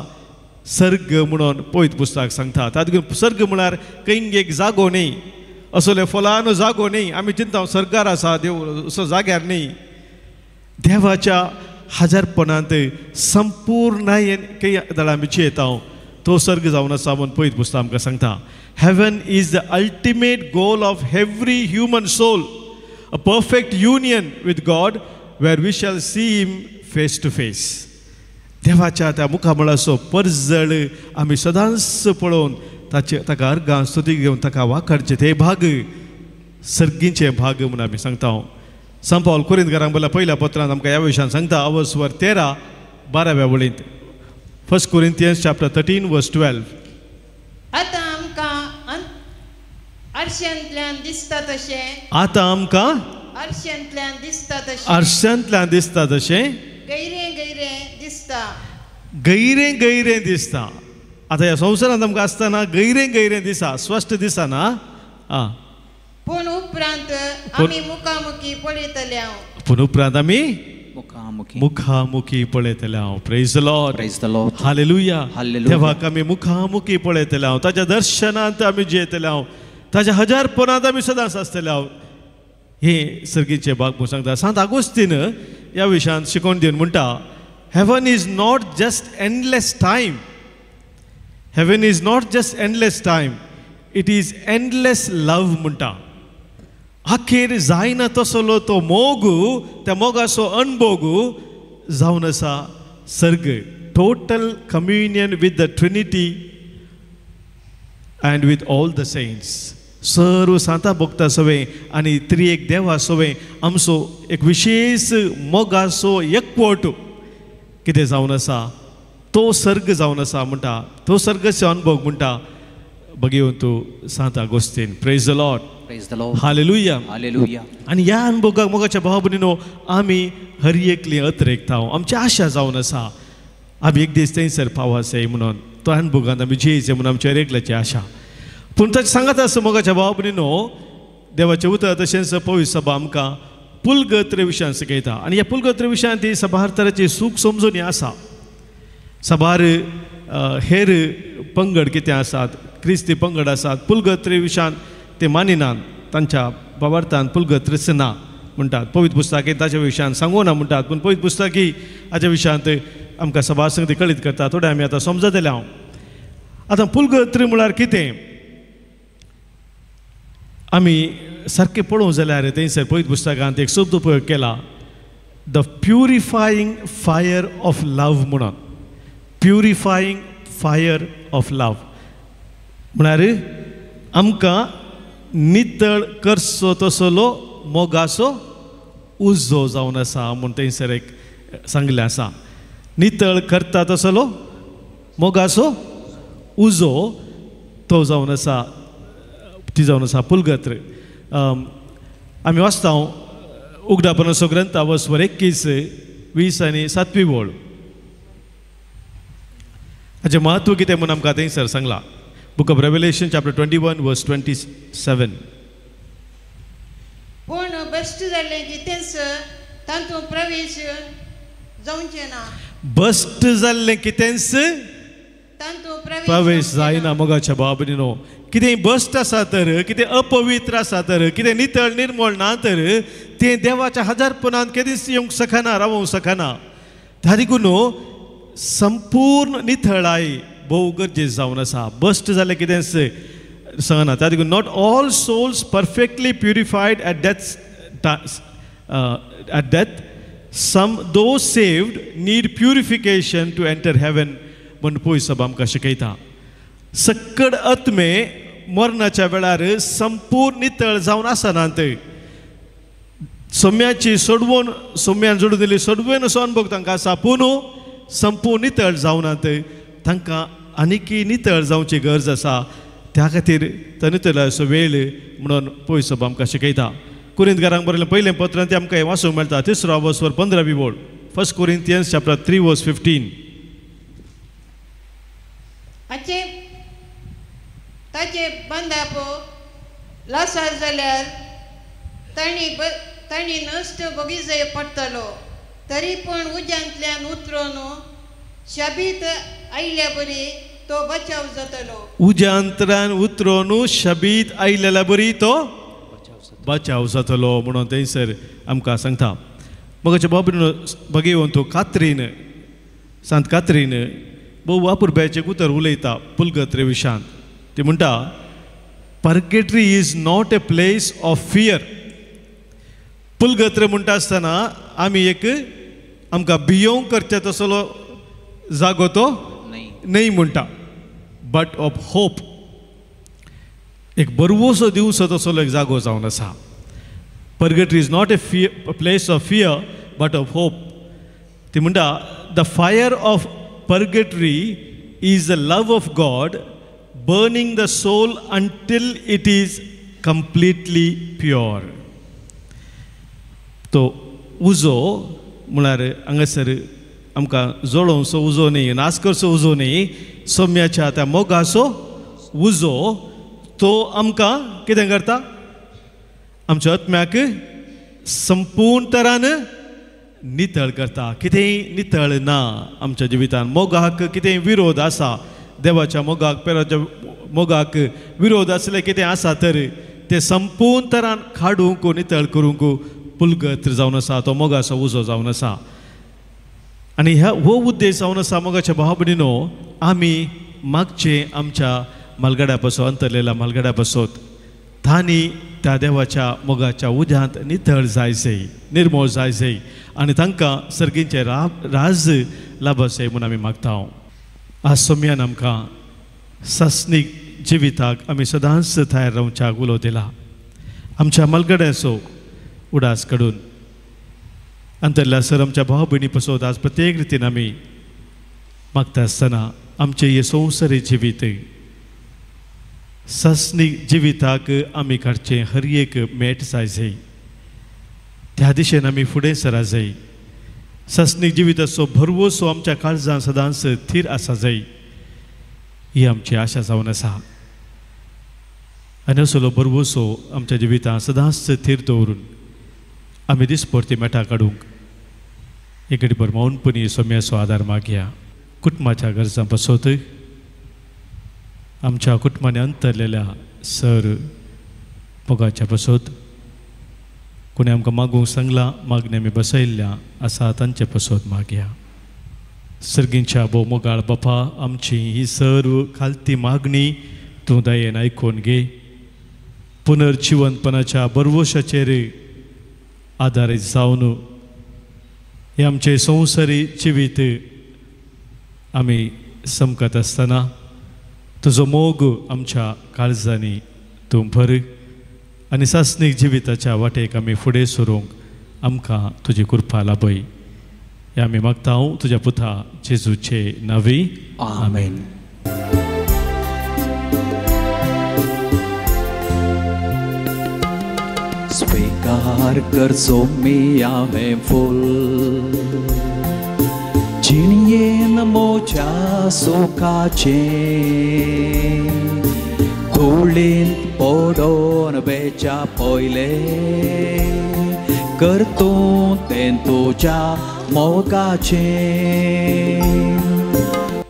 सर्ग म्हणून पवित्र पुस्तक सांगता. तातूंत सर्ग म्हळ्यार खंय एक जागो न्ही, असले फलानो जागो न्ही, आमी चिंता सर्गार आसा देव असो जाग्यार न्ही, देवाच्या हजारपणांत संपूर्णायेन खंय दळां आमी चिंता तो सर्ग जावन आसा म्हणून पवित्र पुस्तक आमकां सांगता. Heaven is the ultimate goal of every human soul, a perfect union with God where we shall see him face to face. देवाच्या त्या मुखामळाचो परजळ आमी सदांच पळोवन ताचे ताका अर्गां स्तुती घेवन ताका वाखारचे ते भाग सर्गींचे भाग म्हणून आमी सांगता. सांत पावल कोरिंतकारांक बरयल्या पयल्या पत्रांत आमकां ह्या विशयान सांगता, अवस्वर 13 12व्या वळींत, 1 Corinthians chapter 13 verse 12. आतां आमकां आरशांतल्यान दिसता तशें, आतां आमकां आरशांतल्यान दिसता तशें, आरशांतल्यान दिसता तशें गैरें गैरें दिसता, गैरें गैरें दिसता. आतां ह्या संवसारांत आमकां आसतना गैरें गैरें दिसा, स्पश्ट दिसना. पूण उपरांत आमी मुखामुखी पळयतले, पूण उपरांत आमी मुखामुखी पळयतले हांव. Praise the Lord, praise the Lord, hallelujah. Hallelujah. देवाक आमी मुखामुखी पळयतले हांव, ताच्या दर्शनांत आमी जियेतले हांव, ताच्या हजारपणांत आमी सदांच आसतले हांव. हे सर्गीचे भाग म्हणून सांगता. सांत आगोस्तीन ह्या विशयांत शिकोवन दिवन म्हणटा, heaven is not just endless time, heaven is not just endless time, it is endless love म्हणटा. अखेर जायना तसलो तो मोग, त्या मोगाचो अणभोग जावन आसा सर्ग, total communion with the Trinity and with all the saints. सर्व सांता भोगता सवे आनी त्रिएक देवा सवे आमचो एक विशेष मोगाचो एकवट कितें जावन आसा तो सर्ग जावन आसा म्हणटा तो सर्गाचो अनुभव म्हणटा बघेवन तूं Sant Augustine. Praise the Lord. Praise the Lord. Hallelujah. Hallelujah. आनी ह्या अनुभवाक मोगाच्या भाव भयणीनो आमी हर एकली अतरेकता आमची आशा जावन आसा आमी एक दीस थंयसर पावासे म्हणून तो अनुभवांत आमी जियेचे म्हणून आमची हर एकल्याची आशा. पूण ताचें सांगत आसा मोगाच्या भाव भयणीनो देवाचें उतर तशेंच पवित्र सभा आमकां पुलगत्र विशयान शिकयता आनी ह्या पुलगत्र विशयान ती सभार तराची सूख समजून आसा. सभार हेर पंगड कितें आसात क्रिस्ती पंगड आसात पुलगत्र विशयान ते मानिनात तांच्या बाबार्थान पुलगत्रच ना म्हणटात. पवित्र पुस्तकी ताच्या विशयान सांगू ना म्हणटात पूण पवित्र पुस्तकी हाच्या विशयांत आमकां सभा संगती कळीत करता. थोडें आमी आतां समजतले हांव. आतां पुलगत्र म्हळ्यार कितें आमी सारकें पळोवंक जाल्यार थंयसर पवित्र पुस्तकांत एक शब्द उपयोग केला the purifying fire of love म्हणून. प्युरिफाईंग फायर ऑफ लव्ह म्हळ्यार आमकां नितळ करचो तसलो मोगाचो उजो जावन आसा म्हूण थंयसर एक सांगिल्लें आसा. नितळ करता तसलो मोगाचो उजो तो जावन आसा ती जावन आसा पुलगत्र. आमी वाचता उगडापणाचो ग्रंथ वसवर 21 20 आनी 7वी वळ. हाचें म्हत्व कितें म्हूण आमकां थंयसर सांगलां. Book of Revelation chapter 21 verse 27. पूण भश्ट जाल्लें कितेंच तातूंत प्रवेश जावचें ना. भश्ट जाल्लें कितेंच तातूंत प्रवेश जायना. मोगाच्या भाव भयणीनो कितें भश्ट आसा तर कितें अपवित्र आसा तर कितें नितळ निर्मळ ना तर तें देवाच्या हजारपणान केदीच येवंक शकना रावोंक शकना. त्या देखून संपूर्ण नितळाय भोव गरजेचें जावन आसा. भश्ट जालें कितेंच सांगना. त्या देखून not all souls perfectly purified at death some though saved need purification to enter heaven म्हूण पवित्र सभा आमकां शिकयता. सक्कड आत्मे मरणाच्या वेळार संपूर्ण नितळ जावन आसनात. सोम्याची सोडवून सोम्यान जोडून दिली सोडवून असो अनुभव तांकां आसा पूण संपूर्ण नितळ जावनात. तांकां आनीकी नितळ जावची गरज आसा. त्या खातीर तो नितळाचो वेळ म्हणून पवित्र सभा आमकां शिकयता. कुरिंतकारांक बरयलें पयलें पत्र तें आमकां हें वाचूंक मेळटा 3 वर्स 15वी वळ. 1 Corinthians chapter 3 verse 15. ताचे बांदाप लासार जाल्यार तांणी नश्ट बगीजय पडटलो तरी पूण उज्यांतल्यान उतरून शबीत आयल्या बरी तो बचाव जातलो. उज्यांतल्यान उतरून शबीत आयलेल्या बरी तो बचाव जातलो म्हणून थंयसर आमकां सांगता. मगाचे बाबरीन बगेवन तो कात्रीन सांत कात्रीन भोव वापरप्याचें उतर उलयता पुलगत्र विशयांत. ती म्हणटा purgatory is not a place of fear. पुलगत्र म्हणटा आसतना आमी एक आमकां भियोवंक करचें तसलो जागो तो न्हय म्हणटा बट ऑफ होप. एक बरवसो दिवचो तसलो एक जागो जावन आसा. Purgatory is not a place of fear but of hope. ती म्हणटा the fire of purgatory is the love of God burning the soul until it is completely pure. तो उजो म्हळ्यार हांगासर आमकां जळोवचो उजो न्ही नाश करचो उजो न्ही सोम्याच्या त्या मोगाचो उजो तो आमकां कितें करता आमच्या आत्म्याक संपूर्ण तरान नितळ करता. कितेंय नितळ ना आमच्या जिवितान. मोगाक कितेंय विरोध आसा देवाच्या मोगाक पेराच्या मोगाक विरोध आसले कितें आसा तर तें संपूर्ण तरान काडूंक नितळ करूंक पुलगत्र जावन आसा तो मोगाचो उजो जावन आसा. आनी ह्या हो उद्देश जावन आसा मोगाच्या भाव भयणीनो आमी मागचे आमच्या मालगड्या पासून अंतरलेल्या मालगड्या पासून तांणी त्या देवाच्या मोगाच्या उद्यांत नितळ जायचे निर्मळ जायचे आनी तांकां सर्गींचे राज लाभाचे म्हूण आमी मागता. आज सोम्यान आमकां सासणीक जिविताक आमी सदांच तयार रावच्याक उलो दिला. आमच्या मलगड्याचो उडास काडून अंतरल्या सर आमच्या भाव भयणी पसोत आज प्रत्येक रितीन आमी मागता आसतना आमचें हें संवसारी जिवीत सासणीक जिविताक आमी काडचें हर एक मेट जाय जाय, त्या दिशेन आमी फुडें सरा जाय. सासणीक जिविताचो भरवसो आमच्या काळजान सदांच थीर आसा जाय, ही आमची आशा जावन आसा. आनी असलो भरवसो आमच्या जिवितान सदांच थीर दवरून आमी दिसपरती मेटां काडूंक एक घडीभर मौनपणी सोम्याचो आदार मागया. कुटुंबाच्या गरजां पासत आमच्या कुटुंबांनी अंतरलेल्या सर मोगाच्या पासत कोणी आमकां मागूंक सांगलां, मागणें आमी बसयल्ल्या आसा तांचे पासत मागया. सर्गींच्या भोव मोगाळ बापा, आमची ही सर्व खालती मागणी तूं दयेन आयकून घे. पुनर्जिवंतपणाच्या भरवशाचेर आदारीत जावन हे आमचें संवसारी जिवीत आमी समकत आसतना तुजो मोग आमच्या काळजांनी तूं भर आनी सासणीक जिविताच्या वाटेक आमी फुडें सरूंक आमकां तुजी कृपा लाभय. हे आमी मागता हांव तुज्या पुता जेजूचे नांवी, आमेन. स्वीकार करचो मिया हें फूल जिणयेन मोच्या सुखाचें, धुळींत पडोन वेच्या पयलें कर तूं तें तुज्या मोगाचें.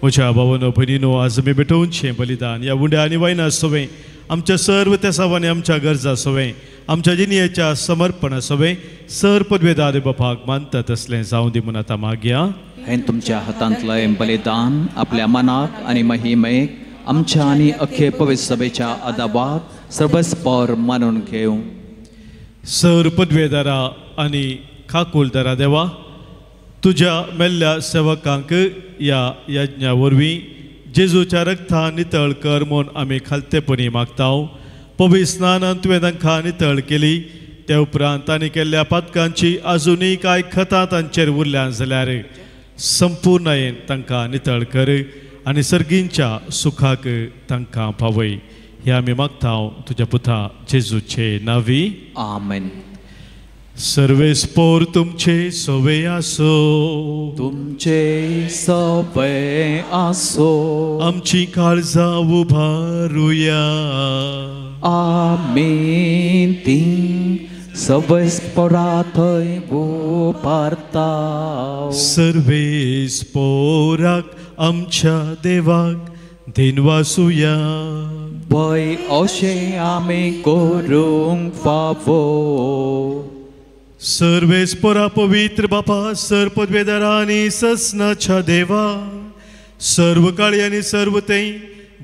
म्हज्या भावानो भयणीनो, आज आमी भेटोवचें बलिदान ह्या उंड्या आनी वायना सवें आमच्या सर्व तेसावांनी आमच्या गरजा सवें आमच्या जिणयेच्या समर्पणा सवें सर पदवेदार बापाक मानता तसलें जावं दी म्हूण आतां मागया. हें तुमच्या हातांतलें बलिदान आपल्या मनाक आनी महिमेक आमच्या आनी अख्खे पवित्र सभेच्या आदाबाक सर्वस्पर मानून घेवं. सर पदवेदारा आनी खाकुलदारा देवा, तुज्या मेल्ल्या सेवकांक ह्या यज्ञा वरवीं जेजूच्या रक्तान नितळ कर म्हूण आमी खालतेपणी मागता. पवित्र स्नानान तुवें तांकां नितळ केली, त्या उपरांत तांणी केल्ल्या पातकांची आजुनूय कांय खतां तांचेर उरल्या जाल्यार संपूर्णयेन तांकां नितळ कर आनी सर्गींच्या सुखाक तांकां पावय. हे आमी मागता तुज्या पुता जेजूचे नांवी, आमेन. सर्वेस्पोर तुमचे सवे आसो, तुमचे सवे आसो. आमची काळजां उबारुया, आमी ती सर्वेस्पोरा थंय उबारता. सर्वेस्पोराक आमच्या देवाक दिनवासुया, वय अशें आमी करूंक फावो. सर्वेस्पोरा पवित्र बापा, सर पदवेदारा आनी ससनाच्या देवा, सर्व काळी आनी सर्व थंय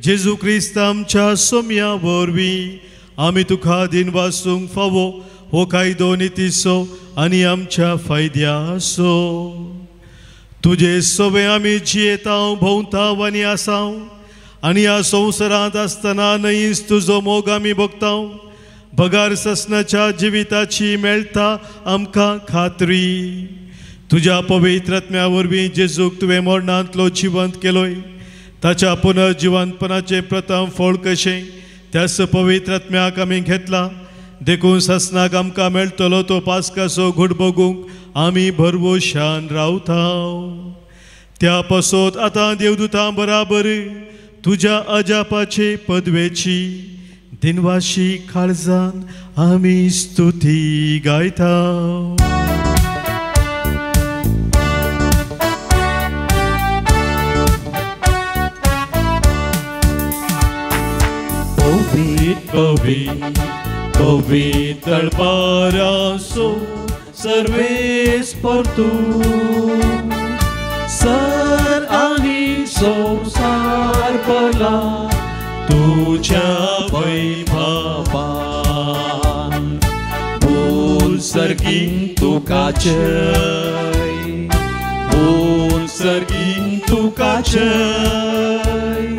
जेजू क्रिस्त आमच्या सोम्या वरवीं आमी तुका दिनवासूंक फावो हो कायदो नितीचो आनी आमच्या फायद्याचो. तुजे सवे आमी जियेतांव, भोंवतांव आनी आसांव आनी ह्या संवसारांत आसतना न्हयच तुजो मोग आमी भोगतांव. बगार ससनाच्या जिविताची मेळटा आमकां खात्री. तुज्या पवित्र आत्म्या वरवीं जेजूक तुवें मरणांतलो जिवंत केलोय, ताच्या पुनर्जिवंतपणाचें प्रथम फळ कशें त्याच पवित्र आत्म्याक आमी घेतला. देखून ससनाक आमकां मेळटलो तो पास्काचो घूट भोगूंक आमी भरवशान रावता. त्या पासत आतां देवदूतां बराबर तुज्या अजापाचे पदवेची दिनवाशी काळजान आमी स्तुती गायता. पवित्र पवित्र पवित्र पारासो सर्वेस्पर तूं, सर आनी संवसार भरला तुज्या वैभवान. बोल सर्गीं तुका जय, बोल सर्गीं तुका जय,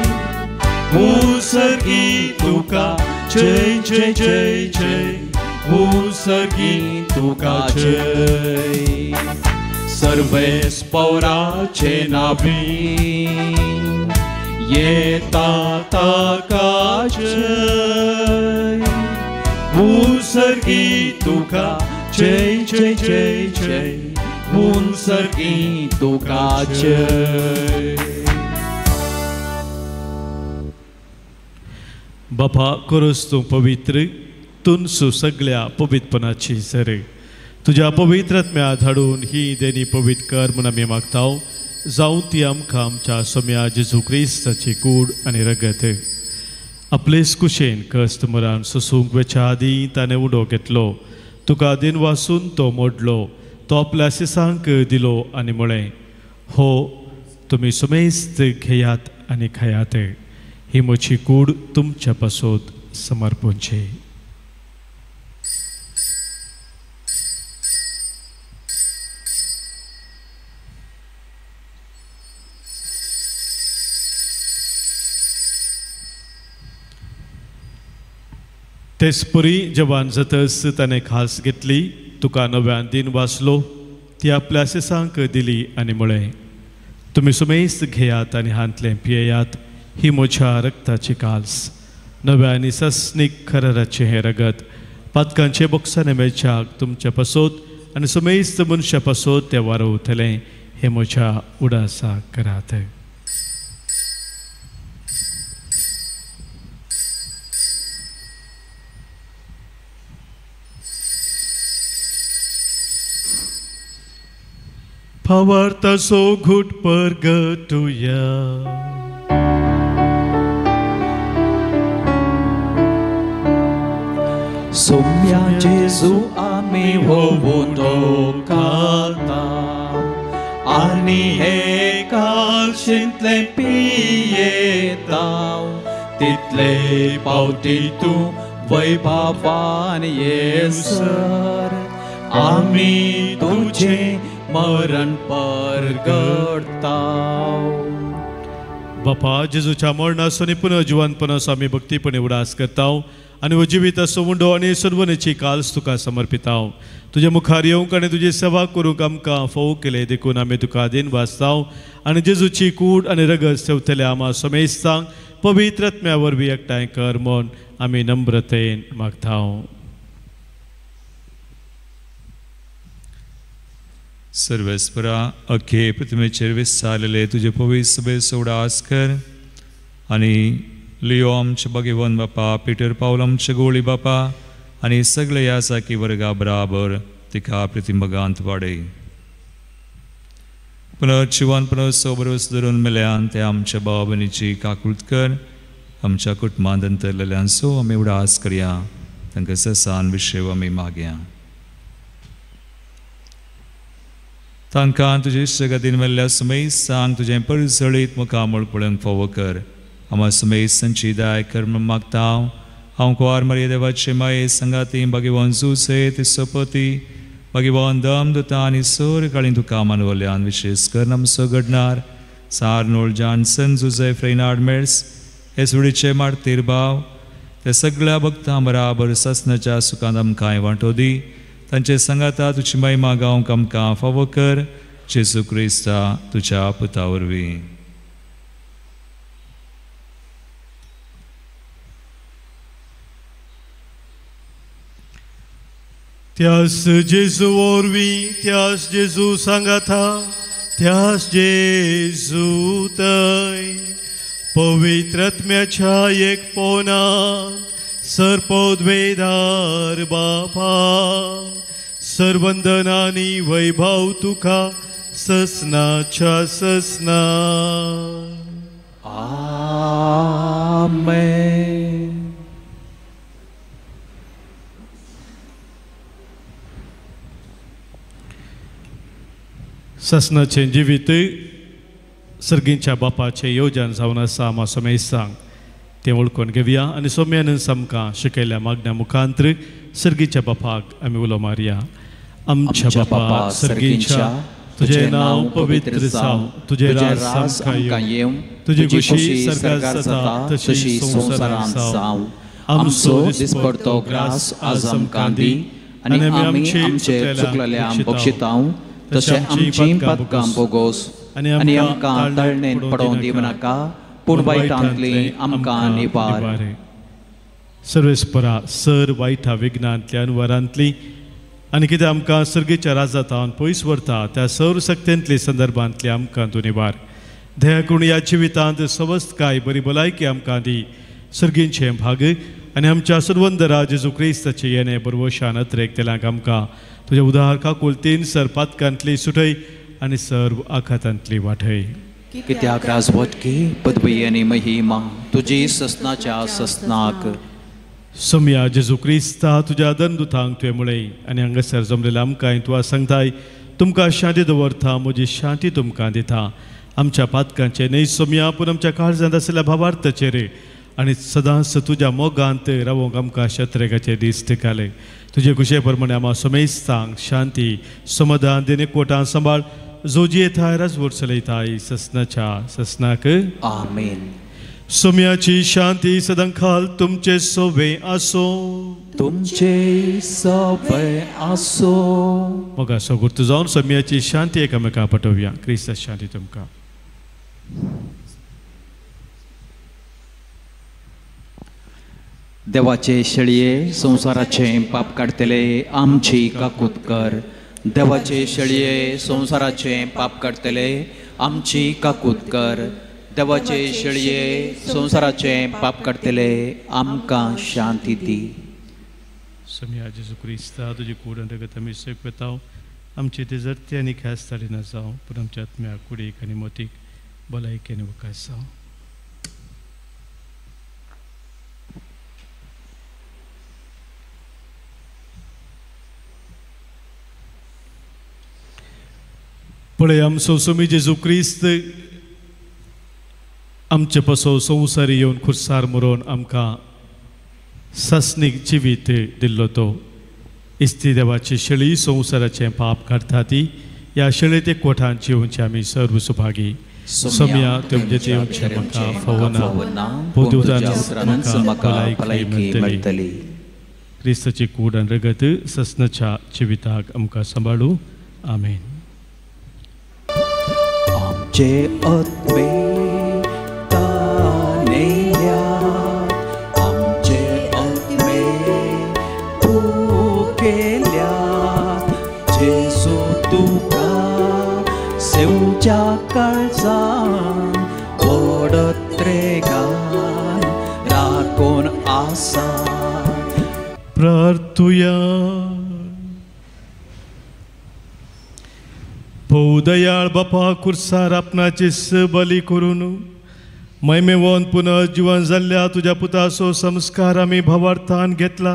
बोल उसर्गी तुका जय जय जय जय उसर्गी तुका जय. सर्वेस पौराचे नावी येता ताका जय उसर्गी तुका जय जय जय जय उसर्गी तुका जय. बापा कोरस तूं पवित्र तुनसू सगळ्या पवित्रपणाची सर तुज्या पवित्र आत्म्या धाडून ही देणी पवित्र कर म्हूण आमी मागता जावं ती आमकां आमच्या सोम्या जेजू क्रिस्ताची कूड आनी रगत. आपलेच कुशेन कश्ट मरान सोसूंक वेच्या आदीं ताणें उडो घेतलो तुका दिन वासून तो मोडलो तो आपल्या शिसांक दिलो आनी म्हळें हो तुमी सुमेस्त घेयात आनी खायात ही म्हजी कूड तुमच्या पासत समर्पणची. तेचपरी जवान जातच ताणें खास घेतली तुका नव्यान दिन वाचलो ती आपल्या शिसांक दिली आनी म्हळें तुमी सुमेस्त घेयात आनी हांतलें पियेयात ही म्हज्या रक्ताची काल्स नव्या आनी सस्नीक खराराचें हें रगत पातकांचे बोक्साने मेळच्याक तुमच्या पासत आनी सुमेस्त मनशा पासत तें वारवतलें हें म्हज्या उडासाक करात. भावार्थाचो घूट परगटुया. सोम्या जेजू आमी होवून खाता आनी हे कालशींतलें पियेता तितले पावटी तूं वैभवान येसर आमी तुजें मरण परगटता. बापा जेजूच्या मरणाचो आनी पुनर्जिवनपणाचो आमी भक्तीपणे उडास करता आनी हो जिवीत मुंडो आनी सर्वनेची काल्स तुका समर्पिता. तुज्या मुखार येवंक आनी तुजी सेवा करूंक आमकां फोव केले देखून आमी तुका दिन वाचता आनी जेजूची कूड आनी रगत सेवतल्या आमा समेस्तांक पवित्र आत्म्या वरवीं एकठांय कर म्हूण आमी नम्रतेन मागता. सर्वेस्परा अख्खे पृथ्वीचेर विस्तारलेले तुजे पवित्र सभेचो उडास कर आनी लियो आमचे भगवान बापा पिटर पावल आमचे गोळी बापा आनी सगळे ह्या साकी वर्गा बराबर तिका प्रतिमगांत वाडय. पुनर्जिवन पुनर्सो बरोस धरून मेल्यान ते आमच्या भाव भयणीची काकूत कर आमच्या कुटुंबांत अंतरलेल्यांचो आमी उडास करया तांकां ससान विशेव आमी मागया. तांकां तुजे इश्टगतीन मेल्ल्या सुमेस्तांक तुजें परजळीत मुखामळ पळोवंक फावो कर. आमा सुमेस्तांची दाय कर म्हूण मागता हांव. हांव कुवार मारिया देवाचे माये संगाती भगवान जुसे तिसोपती भगवान दम दुता आनी सोर काळी तुका मानवल्यान विशेष कर आमचो घडणार सार्नोल्ड जॉन्सन जुजे फ्रेनार्ड मेळ्स हे सुडीचे मार्तीर भाव ते सगळ्या भक्तां बराबर ससनाच्या सुखांत आमकां वांटो दी. तांचे संगाता तुजी महिमा गावंक आमकां फावो कर जेजू क्रिस्ता तुज्या पुता वरवीं. त्यास जेजू वरवीं त्यास जेजू सांगाता त्यास जेजू तय पवित्र आत्म्याच्या एकपणान सर्पोद्वेदार बापा सर्वंदनानी वैभव तुका ससनाच्या ससना. आमेन. ससनाचें जिवीत सर्गींच्या बापाचें योजन जावन आसा आमा समेस्तांक तें वळखून घेवया आनी सोम्यान आमकां शिकयल्ल्या मागण्या मुखांतर सर्गीच्या बापाक आमी उलो मारया. आमच्या बापा सर्गीच्या तुजें नांव पवित्र जावं तुजें राज आमकां येवं तुजी खुशी सरकार जाता तशी संवसारांत जावं. आमचो दिसपडतो ग्रास आज आमकां दी आनी आमी आमचे चुकलेल्यांक बक्षितांव तशें आमची पातकां भोगोस आनी आमकां तळणेन पडोवन दिवं नाका पूण वायटांतली आमकां निवार. सर्वेस्परा सर वायटा विघ्नांतल्यान वरांतली आनी कितें आमकां सर्गेच्या राजांत पयस व्हरता त्या सौर शक्तेंतली संदर्भांतली आमकां तूं निवार. दया करून ह्या जिवितांत सवस्तकाय बरी भलायकी आमकां दी. सर्गींचें भाग आनी आमच्या सर्वंदरा जेजू क्रिस्ताचें येणें बरवशान अत्रेक तेलांक आमकां तुज्या उदार काकुलतीन सर पातकांतली सुटय आनी सर्व आखातांतली वाटय. कित्याक राजवटकी पदवी आनी महिमा तुजी ससनाच्या ससनाक. सोमया जेजू क्रिस्ता तुज्या दंदुतांक तुवें मुळय आनी हांगासर जमलेल्या आमकां तुका सांगताय तुमकां शांती दवरता म्हजी शांती तुमकां दिता. आमच्या पातकांचे न्हय सोमया पूण आमच्या काळजांत आशिल्ल्या भावार्थाचेर आनी सदांच तुज्या मोगांत रावोंक आमकां शत्रेकाचे दीस टिकाले. तुजे खुशे प्रमाणे आमा समेस्तांक शांती समाधान दिने कोटां सांबाळ जो जियेताय राजवट चलयताय ससनाच्या ससनाक. आमेन. सोम्याची शांती सदांकाल तुमचे सोवे आसो. तुमचे सोवे आसो. मोगा सगुर्त जावन सोम्याची शांती एकामेका पटोवया. क्रिस्त शांती तुमकां. देवाचे शेळये संवसाराचें पाप काडटले आमची काकूत कर. देवाचे शेळये संवसाराचें पाप काडटले आमची काकूत कर. देवाचे शेळये संवसाराचें पाप काडटले आमकां शांती दी. सोमया जेजू क्रिस्ता तुजी कूड आनी रगत आमी सेकताव आमचे ते जरते आनी ख्यास्त हाडिना जावं पूण आमच्या आत्म्या कुडीक आनी मोतीक भलायकी आनी वकास जावं. पळय आमचो सोमी जेजू क्रिस्त आमचे पसो संवसारी येवन खुर्सार मरोवन आमकां सासणीक जिवीत दिल्लो तो. इस्ती देवाची शेळी संवसाराचें पाप काडटा ती ह्या शेळी ते कोठान जिवचे आमी सर्व सुभागी. सोमया तुमचे येवचें म्हाका फावना पूण तुज्या म्हाका भलायकी मेळटली. क्रिस्ताची कूड आनी रगत ससनाच्या जिविताक आमकां सांबाळू. आमेन. आमचे आत्मे तानेल्या आमचे आत्मे भुकेल्या जेजू तुका सेवच्या काळजान ओडत्रेगान राखून आसा. प्रार्थुया. भोव दयाळ बापा कुर्सार आपणाची बली करून महिमेवन पुनर्जीवन जाल्ल्या तुज्या पुताचो संस्कार आमी भावार्थान घेतला.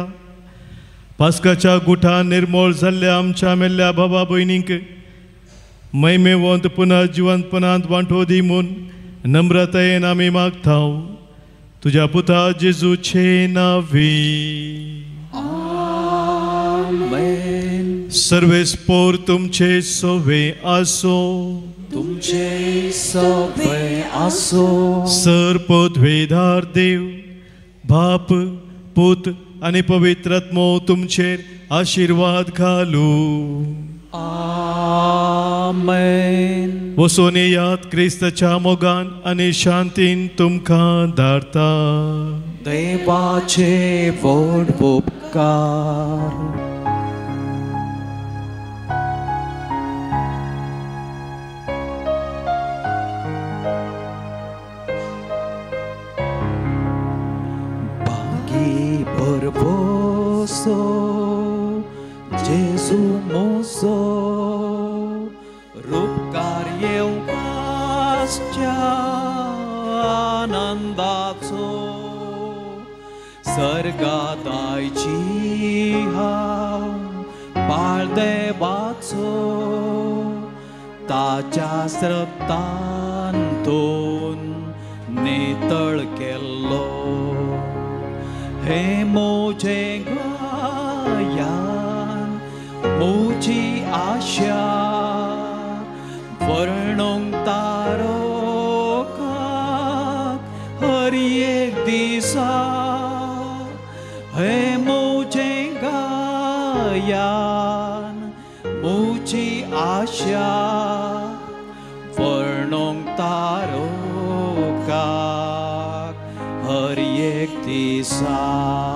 पास्काच्या गुठान निर्मोळ जाल्ल्या आमच्या मेल्ल्या भावा भयणींक महिमेवंत पुनर्जीवनपणांत वांटो दी म्हूण नम्रतायेन आमी मागता तुज्या पुता जेजूचे नांवी. आमेन. सर्वेस्पोर तुमचे सोवे आसो. तुमचे सोवे आसो. सर पदवेदार देव बाप पूत आनी पवित्र आत्मो तुमचेर आशिर्वाद घालू. आमेन. वसोन येयात क्रिस्ताच्या मोगान आनी शांतीन तुमकां धाडता. देवाचे व्हड उपकार. बागी भरवसो जेजू मोसो रुपकार येवपाच्या आनंदाचो सर्गादायची हांव बाळदेवाचो ताच्या स्रप्तान तून नितळ केल्लो हे म्हजे गायान म्हजी आशा वर्णूंक तारो दयान मुजी आशा वर्णोंक तारोकाक हर एक दिसा.